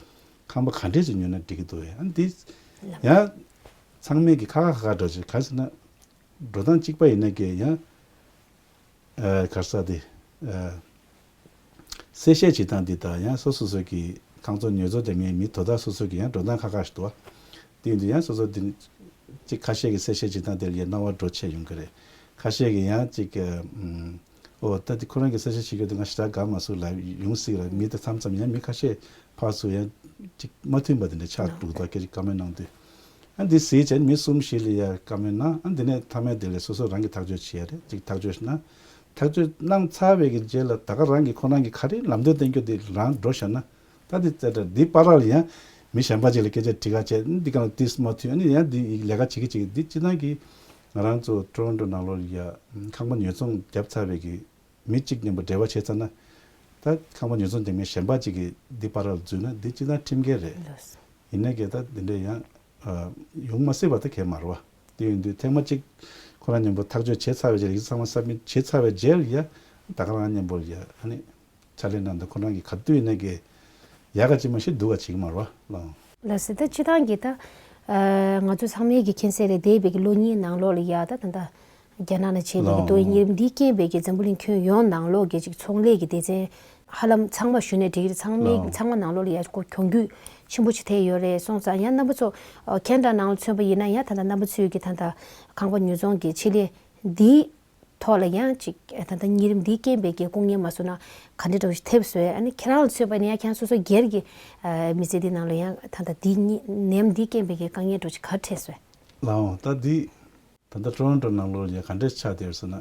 ཁང་པ་ག་འདྲས་ཅིག་ཉོས་ན་འགྲིག་གི་འདུག་ཡ་ཨ་འདི་ཡང་ཚང་མས་ཀྱི་ཁ་ཁ་ཁ་ཁ་འགྲོ་ཅིག་ག་ཟེར་ན། འགྲོ་སྟངས་གཅིག་པ་ཡིན་ན་ཀྱེ་ཡང་། ཨ་ག་རེ་ཟེར་དེ། ཨ་གསལ་བཤད་བྱེད་སྟངས་འདི་དང་ཡང་སོ་སོ་སོ་གི་ཁང་ཚོ་ཉོ་ཚོང་བྱེད་མཁན་མི་དོ་བདག་སོ་སོ་གི་ཡང་འགྲོ་སྟངས་ཁ་ཁ་ཞིག་འདུག་བ། དེ་ཡིན་དུས་ཡང་སོ་སོ་འདི་གཅིག་ཁ་ཤས་ཀྱི་གསལ་བཤད་བྱེད་སྟངས་དེ་ལ་ཡང་སྣང་བ་འགྲོ་ཆེ་ཡོང་གི་རེད། ཁ་ཤས་ཀྱི་ཡང་གཅིག་ཨ་ཨོ་ད་དེ་ཁོ་རང་གི་གསལ་བཤད་བྱེད་རྒྱུ་དེ་ང་ཞེ་དྲག་དགའ་མ་སོང་ལབ་ཡོང་སྲིད་ར། མི་དེ་མཚམས་མཚམས་ཡང་མི་ཁ་ཤས་ཕར་ཚུར་ཡང་གཅིག་མ་མཐུན་པ་དེ་འདྲ་ཆགས་འདུག་ད་སྐད་ཆ་བཀའ་མོལ་གནང་དུས། ཨ་འདི་གཟིགས་བྱས་མི་གསུམ་བཞི་ལ་ཡ་བཀའ་མོལ་གནང་། ཨ་འདི་ནས་མཐའ་མའི་དེ་ལས་སོ་སོ་རང་གིས་ཐག་གཅོད་བྱེད་ཡ་རེད། ཅིག་ཐག་གཅོད་ཞིག་གནང་། ཐག་གཅོད་གནང་ཚར་བའི་གི་རྗེས་ལ་ད་ག་རང་གིས་ཁོ་རང་གིས་ག་རེ་ལམ་སྟོན་གཏན་འཁྱོལ་དེ་རང་འགྲོ་བཞག་ན། ད་འདི་རྩེ་གྲ་འདི་བར་ལ་ཡང་མི་གཞན་པ་ཅིག་ལ་སྐད་ཆ་དྲི་ག་བྱས། འདི་གང་ལ་ཏིས་མ་མཐུན། ཨ་ནི་ཡང་འདི་ཡི་ལས་ཀ་བྱེད་ཀྱི་བྱེད་ཀྱི་འདི་སྤྱི་བཏང་གི་ང་རང་ཚོ་ཊོ་རོན་ཊོ་ནང་ལོགས་ལ་ཡ་ཁང་པ་ཉོ་ཚོང་བརྒྱབ་ཚར་བའི་གི་མི་གཅིག་མཉམ་པོ་འབྲེལ་བ་བྱས་ཚར་ན། ད་ཁང་པ་ཉོ་ཚོང་དེ་མི་གཞན་པ་ཅིག་གིས་འདི་བར་ལ་འཛུལ་ན་འདི་སྤྱི་བཏང་ཁྲིམས་འགལ་རེད། ལགས་སོ། ཡིན་ནའི་གི་ད་འདི་འདྲ་ཡང་ཡོང་མ་སྲིད་པ་ད་གས་མ་རེད་བ། དེ་ཡིན་དུས་ཐེངས་མ་གཅིག་ཁོ་རང་མཉམ་པོ་ཐག་གཅོད་བྱས་ཚར་བའི་རྗེས་ལ་ཡིག་ཚང་མ་སབ་མིཊ་བྱས་ཚར་བའི་རྗེས་ལ་ཡ་ད་ག་རང་མཉམ་པོ་ཡ་ཨ་ནི་ཕྱག་ལས་གནང་དུས་ཁོ་རང་གི་ག་དུས་ཡིན་ནའི་གི་ཡག་ག་ཅི་མ་ཤེས་སྡུག་ག་བྱེད་ཀྱི་མ་རེད་བ་ལགས། ལགས་སོ། ད་སྤྱིར་བཏང་གི་ད་ང་ཚོ་ཚང་མའི་གི་མཁྱེན་གསལ་རེད། འདས་པའི་གི་ལོ་གཉིས་ནང་ལོགས་ལ་ཡ་ད་ད་ད། རྒྱ་ནག་ནང་བྱས་པའི་གི་ཏོག་དབྱིབས་ཉེ་རབས་འདིའི་རྐྱེན་པས་ཀྱི་འཛམ་བུ་གླིང་ཁྱོན་ཡོངས་ནང་ལོགས་ཀྱི་ཅིག་ཚོང་ལས་ཀྱི་སྡེ་ཚན་ཧ་ལམ་ཚང་མ་ཞུས་ནས་འགྲིག་གི་རེད། ཚང་མའི་ཚང་མ་ནང་ལོགས་ལ་ཡ་ཁོ་གྱོང་གུད་ཆེན་པོ་ཅིག་ཐེབས་ཡོད་རེད། སོང་ཙང་ཡང་རྣམ་པ་ཚོ་ཁེ་ན་ཌ་ནང་ལ་མཚོན་པ་ཡིན་ན་ཡང་ད་ལྟ་རྣམ་པ་ཚོས་ཀྱི་ད་ལྟ་ཁང་པ་ཉོ་ཚོང་གི་ཆེད་ལས་འདིའི་ཐོག་ལ་ཡང་ཅིག་ད་ལྟ་ཉེ་རབས་འདིའི་རྐྱེན་པས་ཀྱི་སྐུ་ངལ་མ་བཟོ་ན་ག་འདྲ་འདྲ་བོ་ཞིག་ཐེབས་སོང་། ཨ་ནི་ཁྱེད་རང་ལ་མཚོན་པ་ཡིན་ན་ཡང་ཁྱེད་རང་སོ་སོ་སྒེར་གྱི་མི་ཚེ་འདི་ནང་ལ་ཡང་ད་ལྟ་འདི་ནད་ཡམས་འདིའི་རྐྱེན་པས་ཀྱི་དཀའ་ངལ་འདྲ་བོ་ཞིག་ག་རེ་འཕྲད་སོང་། ལགས་འོང་། ད་འདི། ད་ལྟ་ཊོ་རོན་ཊོ་ནང་ལོགས་ལ་ཡ་ག་འདྲས་ཆགས་བསྡད་ཡོད་ཟེར་ན།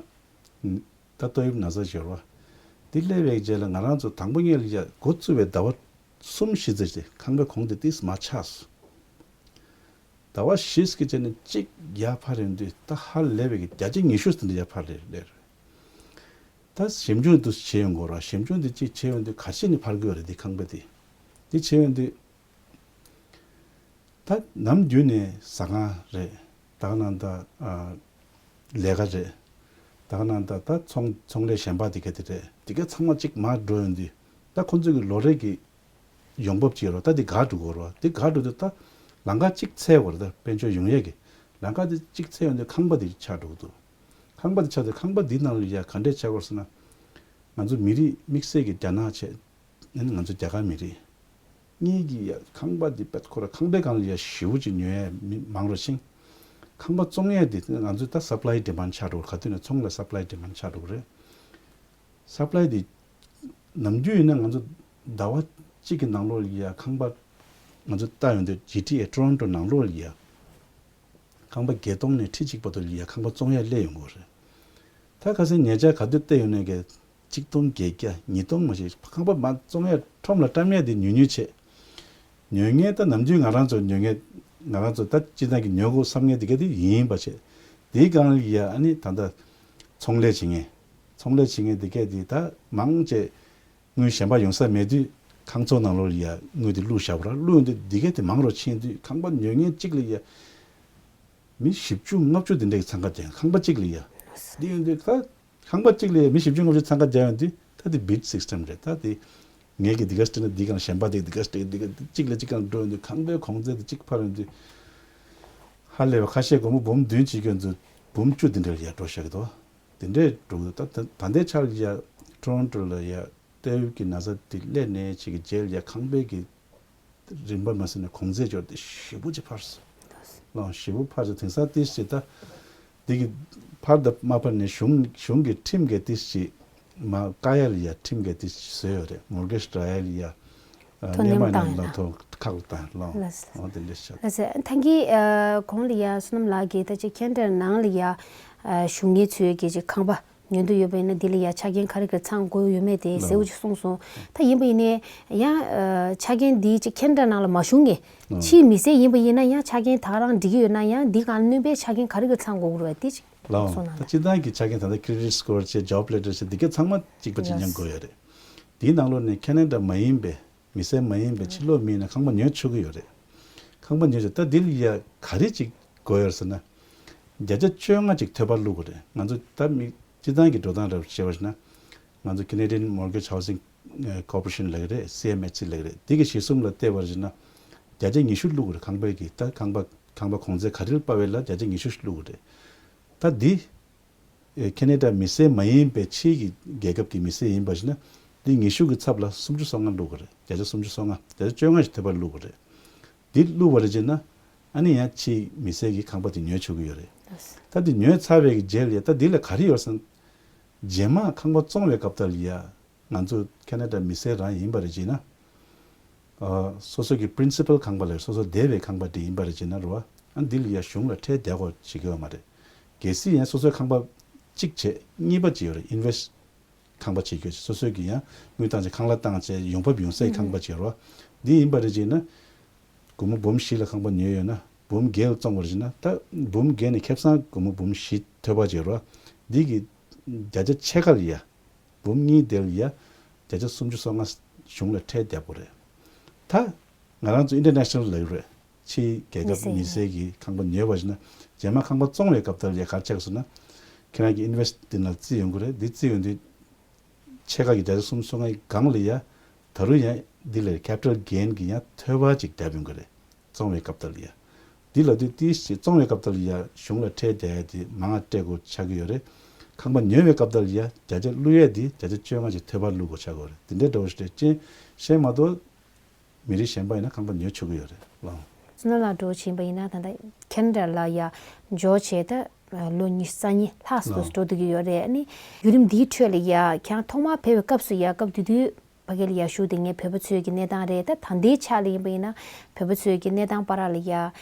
ད་ཏོག་དབྱིབས་ན་ཚ་ཞེས་པ། འདི་སླེབས་པའི་རྗེས་ལ་ང་རང་ཚོ་དང་པོ་ཉིད་ལ་ཡ་འགོ་བཙུགས་པའི་ཟླ་བ་གསུམ་བཞི་ཙམ་ཞིག་ཁང་པའི་གོང་དེ་ཏིས་མར་ཆག་སོང་། ཟླ་བ་བཞི་ཙམ་གྱི་རྗེས་ནས་གཅིག་ཡར་འཕར་ཡོང་དུས་ད་ཧ་ལས་པའི་གི་བརྒྱ་ཆ་ཉི་ཤུ་ཙམ་འདི་ཡར་འཕར་ལེ་ལེ་རེད། ད་ཞིབ་འཇུག་འདི་བྱེད་ཡོང་དགོས་ར། ཞིབ་འཇུག་འདི་གཅིག་བྱེད་ཡོང་དུས་ག་ཤེད་ནས་འཕར་དགོས་རེད། འདི་ཁང་པ་འདི། འདི་བྱེད་ཡོང་དུས། ད་ནམ་རྒྱུན་ནས་ཟ་ཁང་རེད། ད་ག་ནང་ད་ཨ། ལས་ཀ་རེད། ད་ག་ནང་ད་ད་ཚོང་ཚོང་ལས་གཞན་པ་དེ་ག་དེ་རེད། དེ་ག་ཚང་མ་གཅིག་མར་འགྲོ་ཡོང་དུས་ད་ཁོ་ཚོ་གི་ལོ་རེ་གི་ཡོང་འབབ་ཅིག་ཡོད་རེད་བ། ད་དེ་འགག་འགྲོ་གི་ཡོད་རེད་བ། དེ་འགག་འགྲོ་དུས་ད་ལམ་ཁ་གཅིག་འཚོལ་དགོས་རེད། ད་དཔལ་འབྱོར་ཡོང་ཡས་ཀྱི་ལམ་ཁ་དེ་གཅིག་འཚོལ་ཡོང་དུས་ཁང་པ་དེ་ཆགས་འགྲོ་གི་འདུག་ཁང་པ་དེ་ཆགས་དུས་ཁང་པ་དེའི་ནང་ལ་ཡ་ག་འདྲས་ཆགས་ཀྱི་ཡོད་རེད་ཟེར་ན། ང་ཚོ་མི་རིགས་དམིགས་བསལ་གྱི་རྒྱ་ནག་བྱས། ཨ་ནི་ང་ཚོ་རྒྱ་གར་མི་རིགས་གཉིས་ཀྱི་ཡ་ཁང་པ་འདི་པད་ཁོ་ར་ཁང་པའི་སྒང་ལ་ཡ་ཞེ་པོ་ཅིག་ཉོ་ཡ་མི་མང་རུ་ཕྱིན། ཁང་པ་བཙོང་ཡ་འདི་ང་ཚོ་ད་སབ་ལའི་ཌི་མན་ཆགས་འགྲོ་གི་རེད། ག་དུས་ནས་ཚོང་ལ་སབ་ལའི་ཌི་མན་ཆགས་འགྲོ་གི་རེད། སབ་ལའི་འདི་ནམ་རྒྱུན་ཡིན་ན་ང་ཚོ་ཟླ་བ་གཅིག་གི་ནང་ལོགས་ལ་ཡ་ཁང་པ་ང་ཚོ་ལྟ་ཡོང་དུས་ཇི་ཊི་ཨེ་ཊོ་རོན་ཊོ་ནང་ལོགས་ལ་ཡ་ཁང་པ་བརྒྱད་སྟོང་ནས་ཁྲི་གཅིག་བར་དུ་ལ་ཡ་ཁང་པ་བཙོང་ཡ་སླེབས་ཡོང་གི་རེད། ད་ཁ་སང་ཉེ་ཆར་ག་དུས་བལྟས་ཡོང་ནས་གི་ཆིག་སྟོང་བརྒྱད་བརྒྱ་ཉིས་སྟོང་མ་ཞིག་ཁང་པ་མ་བཙོང་ཡ་ཁྲོམ་ལ་བཀྲམ་ཡ་དེ་ཉུང་ཉུང་བྱས། ཉོ་མཁན་ད་ནམ་རྒྱུན་ང་རང་ཚོ་ཉོ་མཁན་ང་རང་ཚོ་ད་སྤྱིར་བཏང་གི་ཉོ་དགོས་བསམ་མཁན་དེ་ག་དེ་ཡིན་པ་བྱས། དེའི་སྒང་ལ་ཡ་ཨ་ནི་ད་ལྟ་ཚོང་ལས་བྱེད་མཁན་ཚོང་ལས་བྱེད་མཁན་དེ་ག་དེ་ད་མང་ཆེ་དངུལ་གཞན་པ་ཡོང་ས་མེད་དུས་ཁང་ཚོགས་ནང་ལོགས་ལ་ཡ་དངུལ་དེ་བླུགས་བཞག་པ་ར། བླུགས་ཡོང་དུས་དེ་ག་དེ་མང་རུ་ཕྱིན་དུས་ཁང་པ་ཉོ་མཁན་གཅིག་ལ་ཡ་མི་བཞི་བཅུ་ལྔ་བཅུ་དེ་འདྲའི་འཚང་ཁ་རྒྱག་ཁང་པ་གཅིག་ལ་ཡ། དེ་ཡོང་དུས་ད་ཁང་པ་གཅིག་ལ་ཡ་མི་བཞི་བཅུ་ལྔ་བཅུ་འཚང་ཁ་རྒྱག་ཡོང་དུས་ད་དེ་བིཌ་སིས་ཊམ་རེད། ད་དེ་ངས་ཀྱི་འདི་ག་སྤྲད་ན་འདི་གང་གཞན་པ་དེ་འདི་ག་སྤྲད་འདི་ག་གཅིག་ལ་གཅིག་གང་འགྲོ་ཡོང་དུས་ཁང་པའི་གོང་ཚད་དེ་གཅིག་འཕར་ཡོང་དུས་ཧ་ལས་པ་ཁ་ཤས་སྒོར་མོ་འབུམ་བདུན་བྱེད་མཁན་ཚོ་འབུམ་བཅུ་དེ་འདྲ་ལ་ཡ་འགྲོ་བཞག་གི་འདུག་དེ་འདྲས་འགྲོ་གི་འདུག་ད་ད་ལྟའི་ཆར་ལ་ཡ་ཊོ་རོན་ཊོ་ལ་ཡ། ཏོག་དབྱིབས་ཀྱི་ན་ཚ་དེ་སླེབས་ནས་ཅིག་གི་རྗེས་ལ་ཡ་ཁང་པའི་གི་རིན་པ་མ་ཟད་ནས་གོང་ཚད་འབྱོར་ཏེ་ཞེ་པོ་ཅིག་འཕར་སོང་། ལོ་ཞེ་པོ་འཕར་སོང་། དེང་སང་ཏིས་ཅིག་ད་འདི་གི་འཕར་དང་མ་འཕར་ནས་གཞུང་གཞུང་གི་ཁྲིམས་འགལ་ཏིས་ཅིག་མ་བཀག་ཡ་ལ་ཡ་ཁྲིམས་འགལ་ཏིས་ཅིག་བཟོས་ཡོད་རེད། མོར་གེ་ཇི་འདྲ་ཡ་ལ་ཡ་ཨ་ཐོ་ནེམ་ནེམ་བཏང་ཡ་ལ་ཡ་ཐོ་ཁག་ལ་བཏང་ལོ། ལགས་སོ། འོ་དེ་འདྲ་ཤག་ལགས་སོ། ད་གིན་ཨ་གོང་ལ་ཡ་བསོད་ནམས་ལགས་ཀྱིས་ད་ཅིག་ཁེ་ན་ཌ་ནང་ལ་ཡ་ཨ་བཞུགས་མཁན་ཚོའི་གི་ཅིག་ཁང་པ། ཉོ་འདོད་ཡོད་པ་ཡིན་ན་འདི་ལ་ཡ་ཆ་རྐྱེན་ག་རེ་ག་རེ་ཚང་དགོས་ཡོད་མེད་དེ་གསལ་བོ་ཅིག་གསུངས་སོང་། ད་ཡིན་པ་ཡིན་ནའི་ཡང་ཆ་རྐྱེན་འདི་ཅིག་ཁེ་ན་ཌ་ནང་ལ་མ་བཞུགས་མཁན་ཕྱིའི་མི་སེར་ཡིན་པ་ཡིན་ན་ཡང་ཆ་རྐྱེན་ད་ག་རང་འགྲིག་གི་ཡོད་ན་ཡང་འདི་གང་སྣོན་པའི་ཆ་རྐྱེན་ག་རེ་ག་རེ་ཚང་དགོས་ཀྱི་རེད་པས་དེ་ཅིག་ལའོ། གསུངས་གནང་ད་སྤྱིར་བཏང་གི་ཆ་རྐྱེན་ད་ལྟ་ཁི་རེ་ཌིཊ་སི་ཀོར་བྱས་ཇོབ་ལེ་ཊར་བྱས་འདི་ག་ཚང་མ་གཅིག་པ་གཅིག་རྐྱང་དགོས་ཡོད་རེད། དེའི་ནང་ལོགས་ནས་ཁེ་ན་ཌ་མ་ཡིན་པའི་མི་སེར་མ་ཡིན་པའི་ཕྱི་ལོགས་མི་ཡིན་ན་ཁང་པ་ཉོ་ཆོག་གི་ཡོད་རེད། ཁང་པ་ཉོ་ཆོག་ད་འདི་ལ་ཡ་ག་རེ་ཅིག་དགོས་ཡོད་ཟེར་ན། བརྒྱ་ཆ་བཅོ་ལྔ་ཅིག་ཐོལ་པ་བླུགས་དགོས་རེད། ང་ཚོ་ད་མི་སྤྱིར་བཏང་གི་འགྲོ་སྟངས་རེ་བྱས་པ་ཞིག་ན། ང་ཚོ་Canadian Mortgage Housing Corporation ལབ་ཀྱི་རེད། སི་ཨེམ་ཨེཆ་སི་ལབ་ཀྱི་རེད། འདི་གི་གཞི་བཟུང་ལ་བལྟས་པ་ཞིག་ན། བརྒྱ་ཆ་ཉི་ཤུ་བླུགས་དགོས་རེད། ཁང་པའི་གི་ད་ཁང་པ་ཁང་པ་གོང་ཚད་ག་རེ་ལ་དཔག་པའི་ལ་བརྒྱ་ཆ་ཉི་ཤུ་ཞིག་བླུགས་དགོས་རེད། ད་འདི། ཨེ་ཁེ་ན་ཌ་མི་སེར་མ་ཡིན་པའི་ཕྱིའི་གི་རྒྱལ་ཁབ་ཀྱི་མི་སེར་ཡིན་པ་ཞིག་ན། འདི་ཉི་ཤུ་གི་ཚབ་ལ་སུམ་ཅུ་སོ་ལྔ་བླུགས་དགོས་རེད། བརྒྱ་ཆ་སུམ་ཅུ་སོ་ལྔ། བརྒྱ་ཆ་བཅོ་ལྔ་ཞིག་ཐོལ་པ་བླུགས་དགོས་རེད། འདི་བླུགས་པ་རེད་ཅེ་ན། ཨ་ནི་ཡང་ཕྱིའི་མི་སེར་གྱི་ཁང་པ་དེ་ཉོས་ཆོག་གི་ཡོད་རེད། ད་འདི་ཉོས་ཚར་བའི་གི་རྗེས་ལ་ཡ་ད་འདི་ལ་ག་རེ་ཡོད་ཟེར་ན། རྗེས་མ་ཁང་པ་བཙོང་བའི་སྐབས་དེར་ཡ། ང་ཚོ་ཁེ་ན་ཌ་མི་སེར་རང་ཡིན་པ་རེད་ཅེ་ན། ཨ་སོ་སོ་གི་པི་རིན་སི་པལ་ཁང་པ་ལ་སོ་སོ་བསྡད་པའི་ཁང་པ་དེ་ཡིན་པ་རེད་ཅེ་ན་རེད་བ། ཨ་འདི་ལ་ཡ་གཞུང་ལ་ཁྲལ་བསྡད་དགོས་བྱེད་ཀྱི་ཡོད་མ་རེད། གལ་སྲིད་ཡང་སོ་སོའི་ཁང་པ་གཅིག་བྱས་གཉིས་པ་བྱས་ཡོད་རེད། ཨིན་ཝེ་སི་ཊི་ཁང་པ་བྱེད་རྒྱུ་བྱས་སོ་སོའི་གི་ཡང་དངུལ་བཏང་བྱས་ཁང་གླ་བཏང་བྱས་ཡོང་འབབ་ཡོང་སའི་ཁང་པ་བྱས་རེད་བ། འདི་ཡིན་པ་རེད་ཅེ་ན། སྒོར་མོ་འབུམ་བཞི་ལ་ཁང་པ་ཉོས་ཡོད་ན་འབུམ་བརྒྱད་ལ་བཙོང་བ་རེད་ཅེ་ན། ད་འབུམ་བརྒྱད་ནས་ཁེ་བཟང་སྒོར་མོ་འབུམ་བཞི་ཐོལ་པ་བྱས་རེད་བ། འདི་གི་བརྒྱ་ཆ་ཕྱེད་ཀ་ལ་ཡ། འབུམ་གཉིས་དེ་ལ་ཡ། བརྒྱ་ཆ་སུམ་ཅུ་སོ་ལྔ་གཞུང་ལ་ཁྲལ་བསྡད་དགོས་རེད། ད་ ང་རང་ཚོ་ཨིན་ཊར་ནེ་ཤ་ནལ་ལབ་ཀྱི་རེད། ཕྱིའི་རྒྱལ་ཁབ་མི་སེར་མི་སེར་གྱིས་ཁང་པ་ཉོས་པ་ཞིག་ན། རྗེས་མ་ཁང་པ་བཙོང་བའི་སྐབས་དེར་ཡ་ག་རེ་ཆགས་སོང་ན། ཁྱེད་རང་གི་ཨིན་ཝེ་སི་ཊི་འདི་ནང་བརྩིས་ཡོང་གི་རེད། འདི་བརྩིས་ཡོང་དུས། ཕྱེད་ཀ་གི་བརྒྱ་ཆ་སུམ་ཅུ་སོ་ལྔའི་སྒང་ལ་ཡ། ད་རུང་ཡ་འདི་ལས་ཁེ་པི་ཊལ་གེན་གྱི་ཡ་ཐོལ་པ་ཅིག་བརྒྱབ་ཡོང་གི་རེད། བཙོང་བའི་སྐབས་དེར་ཡ། འདི་ལ་དུས་ཏིས་ཅིག་བཙོང་བའི་སྐབས་དེར་ཡ། གཞུང་ལ་ཁྲལ་རྒྱག་ཡ་དེ་མང་བ་སྤྲད་དགོས་ཆགས་ཀྱི་ཡོད་རེད། ཁང་པ་ཉོས་པའི་སྐབས་དེར་ཡ། བརྒྱ་ཆ་བླུག་ཡ་དེ་བརྒྱ་ཆ་བཅོ་ལྔ་ཅིག་ཐོལ་པ་བླུག་དགོས་ཆགས་ཀྱི་ཡོད་རེད། དེ་འདྲའི་འདྲ་བོ་ཞིག་རེད། ཅན་གཞན་མ་གཏོགས། མི་རིགས་གཞན་པ་ཡིན་ན་ཁང་པ་ཉོ་ཆོག་གི་ཡོད་རེད་ལགས། བསོད་ནམས་ལགས་འདྲ་བོ་བྱས་པ་ཡིན་ན། ད་ལྟ་ཁེ་ན་ཌ་ལ་ཡ་འབྱོར་བྱས་ད་ལོ་ཉི་ཤུ་རྩ་གཉིས་ལྷག་ཙམ་ལགས། འགྲོ་བསྡད་ཀྱི་ཡོད་རེད། ཨ་ནི་བརྒྱུད་རིམ་འདིའི་ཁྲོད་ལ་ཡ་ཁྱེད་རང་ཐོག་མར་ཕེབས་པའི་སྐབས་སུ་ཡ། སྐབས་དེ་དུས་ཕ་གི་ལ་ཡ་བཞུགས་དེ་ངས་བོད་པ་ཚོའི་གི་གནས་སྟངས་རེད། ད་ད་ལྟའི་ཆ་ལ་ཡིན་པ་ཡིན་ན་བོད་པ་ཚོའི་གི་གནས་སྟངས་བར་ལ་ཡ་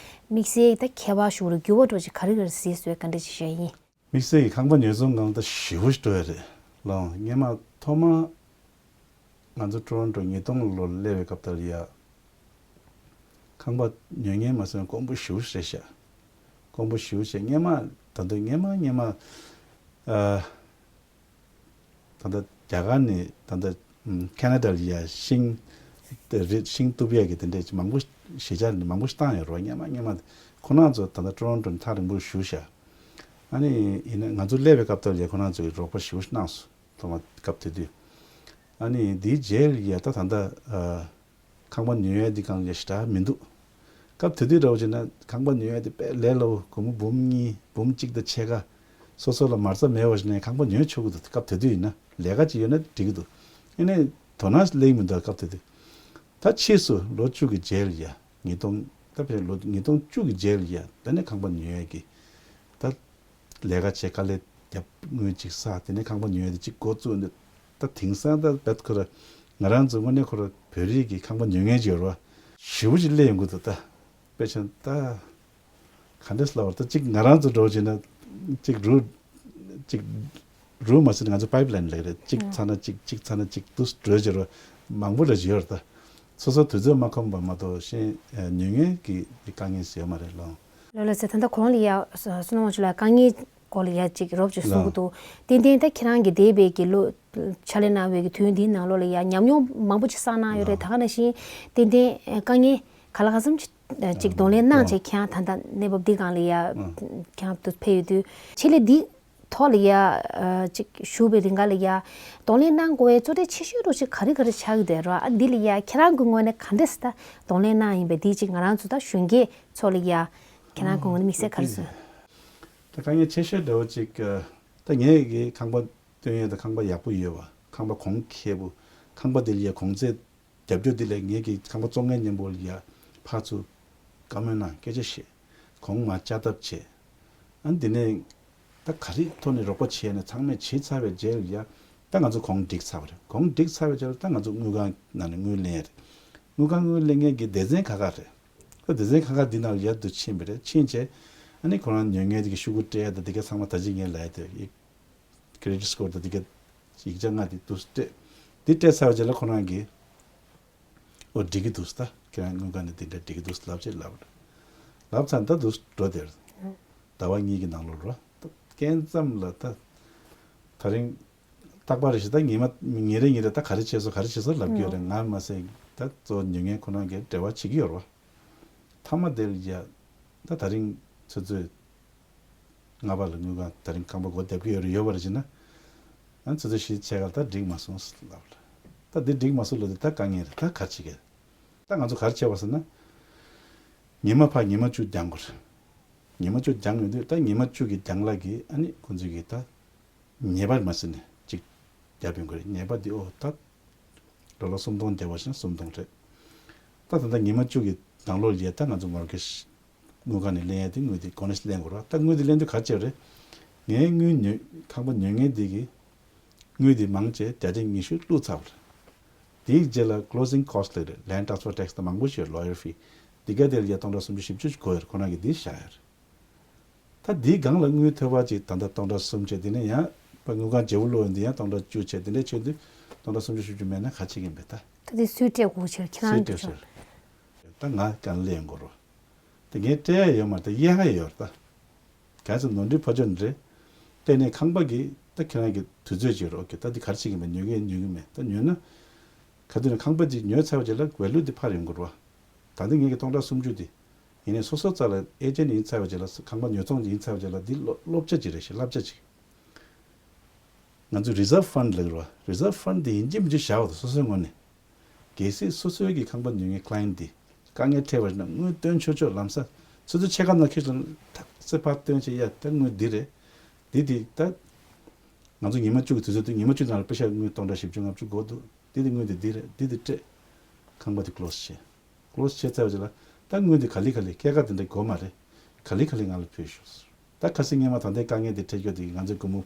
དམིགས་བསལ་ད་ཁྱད་པར་ཞིག་རེད། འགྱུར་བ་འདྲ་བོ་ཅིག་ག་རེ་ག་རེ་གཟིགས་སོང་། ག་འདྲ་ཅིག་ཤེས་ཡིན། དམིགས་བསལ་གྱི་ཁང་པ་ཉོ་ཚོང་སྒང་ད་ཞེ་པོ་ཞིག་འགྲོ་ཡ་རེད་ལགས། སྔོན་མ་ཐོག་མ་ང་ཚོ་ཊོ་རོན་ཊོ་ཉིས་སྟོང་ལོར་སླེབས་པའི་སྐབས་དེར་ཡ། ཁང་པ་ཉོ་མཁན་མ་ཟད་དཀོན་པོ་ཞེ་པོ་ཞིག་རེད་ཤག་དཀོན་པོ་ཞེ་པོ་ཞིག་སྔོན་མ་ད་དུང་སྔོན་མ་སྔོན་མ་ཨ། ད་ལྟ་རྒྱ་གར་ནས་ད་ལྟ་ཨམ་ཁེ་ན་ཌ་ལ་ཡ་ཤིང་། དེ་རི་ཤིང་གཏུབ་ཡས་ཀྱི་དེ་འདྲས་ཀྱི་མང་པོ་གཞིས་ཆགས་མང་པོ་ཞིག་བཏང་ཡོད་རེད་པ། སྔོན་མ་སྔོན་མ་ཁོ་རང་ཚོ་ད་ལྟ་ཊོ་རོན་ཊོ་ནས་ཐག་རིང་པོ་བཞུགས་ཤག་ཨ་ནི་ཡིན་ན་ང་ཚོ་སླེབས་པའི་སྐབས་དེར་ཡ་ཁོ་རང་ཚོ་གིས་རོགས་པ་ཞེ་པོ་ཞིག་གནང་སོང་། ཐོག་མ་སྐབས་དེ་དུས། ཨ་ནི་དེའི་རྗེས་ལ་ཡ་ད་ད་ལྟ་ཨ། ཁང་པ་ཉོ་ཡས་འདི་གང་ལས་ཞེ་དྲག་མི་འདུག་སྐབས་དེ་དུས་འདྲ་བོ་བྱས་ན་ཁང་པ་ཉོ་ཡས་དེ་དཔེ་ལས་སླ་པོ། སྒོར་མོ་འབུམ་གཉིས་འབུམ་གཅིག་དང་ཕྱེད་ཀ། སོ་སོ་ལ་མ་རྩ་མེད་པ་ཞིག་ནས་ཁང་པ་ཉོ་ཆོག་གི་འདུག་སྐབས་དེ་དུས་ཡིན་ན་ལས་ཀ་ཅིག་ཡོད་ན་འགྲིག་གི་འདུག་ཨ་ནི་དོ་སྣང་སླེབས་མི་འདུག་སྐབས་དེ་དུས། ད་ཕྱིས་སུ་ལོ་བཅུ་གི་རྗེས་ལ་ཡ། ཉིས་སྟོང་། ད་ཕྱིས་ལོ་ཉིས་སྟོང་བཅུ་གི་རྗེས་ལ་ཡ། ད་ནི་ཁང་པ་ཉོ་ཡས་ཀྱི་ད་ལས་ཀ་བྱེད། དཀའ་ལས་བརྒྱབ། དངུལ་གཅིག་བསགས། དེ་ནས་ཁང་པ་ཉོ་ཡས་དེ་གཅིག་འགོ་བཙུགས་ནས། ད་དེང་སང་ད་བད་ཁོ་ར་ང་རང་ཚོ་དངོས་གནས་ཁོ་ར་བོད་རིགས་ཀྱི་ཁང་པ་ཉོ་མཁན་ཅིག་ཡོད་རེད་པ། ཞེ་པོ་ཅིག་སླེབས་ཡོང་གི་འདུག་ད་དཔེ་བྱས་ན་ད་ག་འདྲས་ལབ་པ་རེད། ད་གཅིག་ང་རང་ཚོ་འདྲ་བོ་བྱས་ན་གཅིག་རུ་གཅིག་རུ་མ་ཟེར་ན་ང་ཚོ་པའིབ་ལའིན་ལབ་ཀྱི་རེད། གཅིག་ཚར་ན་གཅིག་གཅིག་ཚར་ན་གཅིག་ཏུ་འགྲོ་བྱེད་རོ། མང་པོ་རེ་ཡོད་རེད། ད་སོ་སོ་དུས་ཚོད་མ་ཁོམ་པ་མ་གཏོགས་གཞན་ཉོ་མཁན་གྱི་དཀའ་ངལ་ཞིག་ཡོད་མ་རེད་ལགས། ལགས་ལགས་སེ། ད་ལྟ་གོང་ལ་ཡ་བསོད་ནམས་དབང་ཕྱུག་ལགས་དཀའ་ངལ་སྐོར་ལ་ཡ་གཅིག་རོབ་ཅིག་གསུང་གི་འདུག་ཏན་ཏན་ད་ཁྱེད་རང་གིས་འདས་པའི་གི་ལོ་ཕྱག་ལས་གནང་བའི་གི་དུས་འདིའི་ནང་ལོགས་ལ་ཡ་ཉམས་མྱོང་མང་པོ་ཅིག་བསགས་གནང་ཡོད་རེད། ད་ག་ནང་བཞིན་ཏན་ཏན་དཀའ་ངལ་ག་ལ་ག་ཙམ་ཅིག་ཅིག་གདོང་ལེན་གནང་བྱས་ཁྱེད་རང་ད་ལྟ་གནས་བབ་འདི་སྒང་ལ་ཡ་ཁྱེད་རང་དུ་ཕེབས་ཡོད་དུས། ཆེད་ལས་འདི་ཐོག་ལ་ཡ་ཅིག་ཞུགས་པའི་རིང་ག་ལ་ཡ་གདོང་ལེན་གནང་དགོས་པའི་གཙོ་གྲས་ཆེ་ཤོས་རུ་ཅིག་ག་རེ་ག་རེ་ཆགས་ཀྱི་འདུག་ར། ཨ་འདི་ལ་ཡ་ཁྱེད་རང་གི་ངོས་ནས་ག་འདྲས་སེ་ད་གདོང་ལེན་གནང་ཡིན་པས། འདི་ཅིག་ང་རང་ཚོ་ད་གཞོན་སྐྱེས་ཚོ་ལ་ཡ་ཁྱེད་རང་གི་ངོས་ནས་དམིགས་བསལ་ག་རེ་གསུང་། ད་དཀའ་ངལ་ཆེ་ཤོས་འདྲ་བོ་ཅིག་ད་ངས་ཀྱི་ཁང་པ་སྟོན་ཡས་ད་ཁང་པ་ཡག་པོ་ཡོད་པ། ཁང་པ་གོང་ཁེ་པོ། ཁང་པ་དེ་ལ་ཡ་གོང་ཚད་རྒྱབ་སྐྱོར་དེ་ལས་ངེད་ཀྱི་ཁང་པ་བཙོང་མཁན་མཉམ་པོ་ལ་ཡ་ཕར་ཚུར་བཀའ་མོལ་གནང་། སྐད་ཆ་བཤད། གོང་མར་བཅའ་ཐབས་བྱས། ཨ་ནི་དེ་ནས་ད་ག་རེ་ཐོག་ནས་རོགས་པ་བྱས་ནས་ཚང་མས་བྱས་ཚར་བའི་རྗེས་ལ་ཡ། ད་ང་ཚོ་གོང་སྒྲིག་ཚར་བ་རེད། གོང་སྒྲིག་ཚར་བའི་རྗེས་ལ་ད་ང་ཚོ་དངུལ་ཁང་ནང་ནས་དངུལ་ལེན་ཡ་རེད། དངུལ་ཁང་དངུལ་ལེན་མཁན་གྱི་སྡེ་ཚན་ཁག་ཁག་རེད། ད་སྡེ་ཚན་ཁག་ཁག་འདི་ནང་ལ་ཡ་དུ་ཕྱིན་པ་རེད། ཕྱིན་བྱས་ཨ་ནི་ཁོ་རང་ཉོ་མཁན་དེ་གི་ཤོག་གུ་སྤྲད་ཡ་ད་འདི་ག་ཚང་མ་ད་ཅི་ངས་ལབ་ཡ་དེ། ཀེ་རེ་ཌིཊ་སི་ཀོར་དང་འདི་ག་ཡིག་ཆ་ལྔ་དེ་འདུག་སྤྲད། འདི་སྤྲད་ཚར་བའི་རྗེས་ལ་ཁོ་རང་གིས་ཨོ་འགྲིག་གི་འདུག་ད། ཁྱེད་རང་དངུལ་ཁང་ནས་འདི་འདྲ་འགྲིག་གི་འདུག་ལབ་བྱས་ལབ། ལབ་ཚར་ད་འདུག་འགྲོ་དེར། ཟླ་བ་གཉིས་ཀྱི་ནང་ལོགས་རོ། ད་སྐྱེས་ཙམ་ལ་ད། ད་རིང་རྟག་པར་རེ་ཞིག་ད་ཉི་མ་ཉིན་རེ་ཉིན་རེ་ད་ག་རེ་བྱས་སོང་ག་རེ་བྱས་སོང་ལབ་ཀྱི་ཡོད་རེད། ང་མ་ཟད་ད་གཙོ་བོ་ཉོ་མཁན་ཁོ་རང་གིས་འབྲེལ་བ་བྱེད་ཀྱི་ཡོད་རེད་བ། མཐའ་མ་དེ་ལ་ཡ། ད་ད་རིང་ཆུ་ཚོད་ལྔ་པ་ལ་དངུལ་ཁང་ད་རིང་ཁང་པ་སྒོ་རྒྱག་གི་ཡོད་རེད། ཡོད་པ་རེད་ཅེ་ན། ཨ་ཆུ་ཚོད་བཞི་ཕྱེད་ཀ་ལ་ད་འགྲིག་མ་སོང་ལབ་རེད། ད་འདི་འགྲིག་མ་སོང་ལབ་དུས་ད་དཀའ་ངལ་རེད། ད་ག་རེ་བྱེད་ཀྱི། ད་ང་ཚོ་ག་རེ་བྱས་པ་ཟེར་ན། ཉི་མ་ཕར་ཉི་མ་བཅུ་རྒྱག་དགོས་རེད། ཉི་མ་བཅུ་རྒྱག་ཡོང་དུས་ད་ཉི་མ་བཅུ་གི་རྒྱང་ལ་གི་ཨ་ནི་ཁོང་ཚོས་གི་ད། ཉེས་པ་མ་ཟིན་ནས་གཅིག་བརྒྱབ་ཡོང་གི་རེད། ཉེས་པ་འདི་ཨོ་ད་ཌོ་ལར་སུམ་སྟོང་བརྒྱབ་པ་ཞིག་ན་སུམ་སྟོང་རེད། ད་ད་ལྟ་ཉི་མ་བཅུ་གི་ནང་ལོགས་ལ་ཡ་ད་ང་ཚོ་མོར་གེཇ་དངུལ་ཁང་ནས་ལེན་ཡ་དེ་དངུལ་དེ་གོ་ནས་ལེན་དགོས་རེད། ད་དངུལ་དེ་ལེན་དུས་ག་རེ་བྱས་རེད། ངའི་དངུལ་ཉོས་ཁང་པ་ཉོ་མཁན་དེ་གི་དངུལ་དེ་མང་ཆེ་བརྒྱ་ཆ་ཉི་ཤུ་བླུགས་ཚར་བ་རེད། དེའི་རྗེས་ལ་ཀློ་སིང་ཀོ་སི་ཊི་ལབ་རེད། ལེན་ཌི་ཊ་རན་སི་ཕར་ཊེག་སི་དང་མང་པོ་ཞིག་ཡོད། ལོ་ཡར་ཕི་འདི་ག་དེ་ལ་ཡ་སྟོང་ཕྲག་སུམ་ཅུ་བཞི་བཅུ་ཞིག་དགོས་ཡོད་རེད། ཁོ་རང་གིས་འདི་བཞག་ཡོད་རེད། ད་འདིའི་སྒང་ལ་དངུལ་ཐོལ་པ་ཅིག་ད་ལྟ་སྟོང་ཕྲག་གསུམ་བྱས། དེ་ནས་ཡང་དངུལ་ཁང་བརྗེ་པོ་བླུགས་ཡོང་དུས་ཡང་སྟོང་ཕྲག་བཅུ་བྱས། དེ་འདྲས་བྱས་དུས་སྟོང་ཕྲག་སུམ་ཅུ་བཞི་བཅུ་མེད་ན་ག་བྱེད་ཀྱིན་པས་ད། ད་དེ་སུས་སྤྲད་དགོས་ཕྱིར་ཁྱེད་རང་སུས་སྤྲད་ཕྱིར། ད་ང་གང་ལེན་དགོས་རོ། དེ་ངས་སྤྲད་ཡ་ཡོད་མ་རེད། ད་གཡར་ཡ་ཡོད་རེད་ད། གལ་སྲིད་ནོར་འཁྲུལ་ཕར་ཕྱོགས་ནས་རེད། དེ་ནས་ཁང་པ་གིས་ད་ཁྱེད་རང་གི་དུས་ཚོད་ཅིག་རོ། ཀྱེ་ད་འདི་ག་རེ་བྱེད་ཀྱིན་པས། ཉོ་གི་ཉོ་གི་མེད། ད་ཉོས་ན་ག་དུས་ནས་ཁང་པ་ཅིག་ཉོས་ཚར་བ་ཅིག་ལ་ཝེ་ལུ་དེ་འཕར་ཡོང་དགོས་རེད་བ། ད་ལྟ་ངེད་ཀྱི་སྟོང་ཕྲག་སུམ་ཅུ་དེ། ཡིན་ནའི་སོ་སོ་རྩ་ལ་ཨེ་ཇེན་ཊི་ཡིན་ཚར་བའི་རྗེས་ལ་ཁང་པ་ཉོ་ཚོང་ཡིན་ཚར་བའི་རྗེས་ལ་འདི་སློབ་སློབ་བྱ་ཅིག་རེད་ཤག་བསླབ་བྱ་ཅིག་ང་ཚོས་རི་ཛརབ་ཕན་ལབ་ཀྱི་རེད་བ། རི་ཛརབ་ཕན་དེ་ཡིན་གཅིག་མིན་གཅིག་བཞག་པ་དང་སོ་སོའི་ངོས་ནས། གལ་སྲིད་སོ་སོའི་གི་ཁང་པ་ཉོ་མཁན་ཀ་ལ་ཡེན་ཊི་དེ་དཀའ་ངལ་འཕྲད་པ་ཡིན་ན་དངུལ་བཏོན་ཆོག་ཆོག་ལམ་སང་ཚོད་ཚོད་ཕྱེད་ཀ་ནང་ཁྱེར་སོང་། ཐག་ཚེ་ཕར་བཏོན་བྱས་ཡ་ད་དངུལ་འདི་རེད། འདི་འདི་ད་ང་ཚོ་ཉི་མ་བཅུ་གི་དུས་ཚོད་དུ་ཉི་མ་བཅུ་ནང་ལ་པེ་ཤ་དངུལ་སྟོང་ཕྲག་བཞི་བཅུ་ལྔ་བཅུ་དགོས་འདུག་འདི་འདི་དངུལ་འདི་འདི་རེད། འདི་འདི་སྤྲད། ཁང་པ་འདི་ཀློ་སི་བྱས། ཀློ་སི་བྱས་ཚར་བ་ཅིག་ལ་ད་དངུལ་འདི་ག་ལེ་ག་ལེ་སྐྱེད་ཀ་དེ་འདྲ་དགོས་མ་རེད། ག་ལེ་ག་ལེ་ང་ལ་ཕུལ་ཤོག་ད་ཁ་སང་སྔོན་མ་ད་ལྟའི་དཀའ་ངལ་འདི་འཕྲད་རྒྱུ་དེ་ང་ཚོའི་སྒོར་མོ་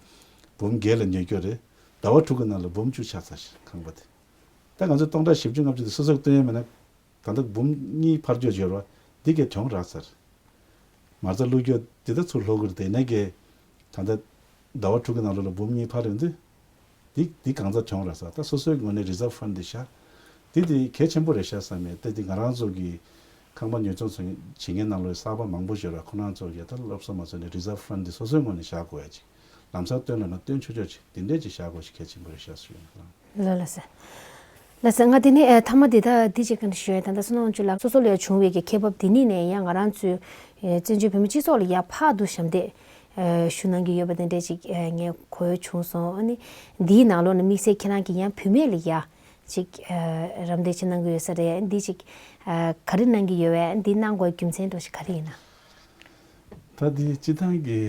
འབུམ་བརྒྱད་ལ་ཉོ་རྒྱུ་རེད། ཟླ་བ་དྲུག་གི་ནང་ལ་འབུམ་བཅུ་ཆགས་ཚར་ཤག་ཁང་པ་དེ། ད་ང་ཚོ་སྟོང་ཕྲག་བཞི་བཅུ་ལྔ་བཅུ་དེ་སོ་སོར་བཏོན་ཡས་མེད་ན། ད་ལྟ་འབུམ་གཉིས་འཕར་སྐྱོད་འབྱོར་བ་འདི་གས་གྱོང་རག་ཚར། མ་རྩ་བླུག་རྒྱུ་འདི་ད་ཚུར་སློག་གི་རེད་དེ་ནས་གས། ད་ལྟ་ཟླ་བ་དྲུག་གི་ནང་ལོགས་ལ་འབུམ་གཉིས་འཕར་ཡོང་དུས། འདི་འདི་གང་ཚ་གྱོང་རག་ས། ད་སོ་སོའི་ངོས་ནས་རི་ཛརབ་ཕན་འདི་བཞག་འདི་འདི་གལ་ཆེན་པོ་རེད་ཤག་བསམ་ཡས། ད་འདི་ང་རང་ཚོ་གི་ཁང་པ་ཉོ་ཚོང་བྱེད་མཁན་ནང་ལོགས་གསར་པ་མང་པོ་ཞིག་ཡོད་ར། ཁོ་རང་ཚོ་གི་ད་སློབ་གསོ་མ་ཚོ་ནས་རི་ཛརབ་ཕན་འདི་སོ་སོའི་ངོས་ནས་བཞག་དགོས་ཡ་ཅིག་ལམ་སང་བཏོན་ལ་ན་བཏོན་ཆོག་ཆོག་ཅིག་འདི་འདྲས་ཅིག་བཞག་དགོས་ཤིག་གལ་ཆེན་པོ་རེད་ཤག་ཟེར་ཡོད་ན། ལགས་ལགས་སེ། ལགས་སེ། ང་དེ་ནས་ཨེ་མཐའ་མ་དེ་ད་འདི་ཅིག་ག་འདྲ་ཞུ་ཡ། ད་ལྟ་བསོད་ནམས་དབང་ཕྱུག་ལགས་སོ་སོ་ལ་ཡ་བྱུང་བའི་གི་ཁེ་བབ་དེ་ནི་ནས་ཡང་ང་རང་ཚོའི་ཨེ་བཙན་བྱོལ་བོད་མི་སྤྱི་ཚོགས་ལ་ཡ་ཕར་དུ་ཞབས་འདེགས་ཨེ་ཞུ་གནང་གི་ཡོད་པ་དེ་འདྲས་ཅིག་ཨེ་ངས་གོ་ཡ་བྱུང་སོང་། ཨ་ནི་འདིའི་ནང་ལོགས་ནས་དམིགས་བསལ་ཁྱེད་རང་གིས་ཡང་བུད་མེད་ལ་ཡ་ཅིག་ཨེ་རམ་འདེགས་ཅིག་གནང་གི་ཡོད་ས་རེད། འདི་ཅིག་ཨེ་ག་རེ་གནང་གི་ཡོད་པས། འདི་གནང་དགོས་རྒྱུ་མཚན་འདྲ་ཞིག་ག་རེ་ཡིན་ན། ད་འདི་སྤྱི་བཏང་གི་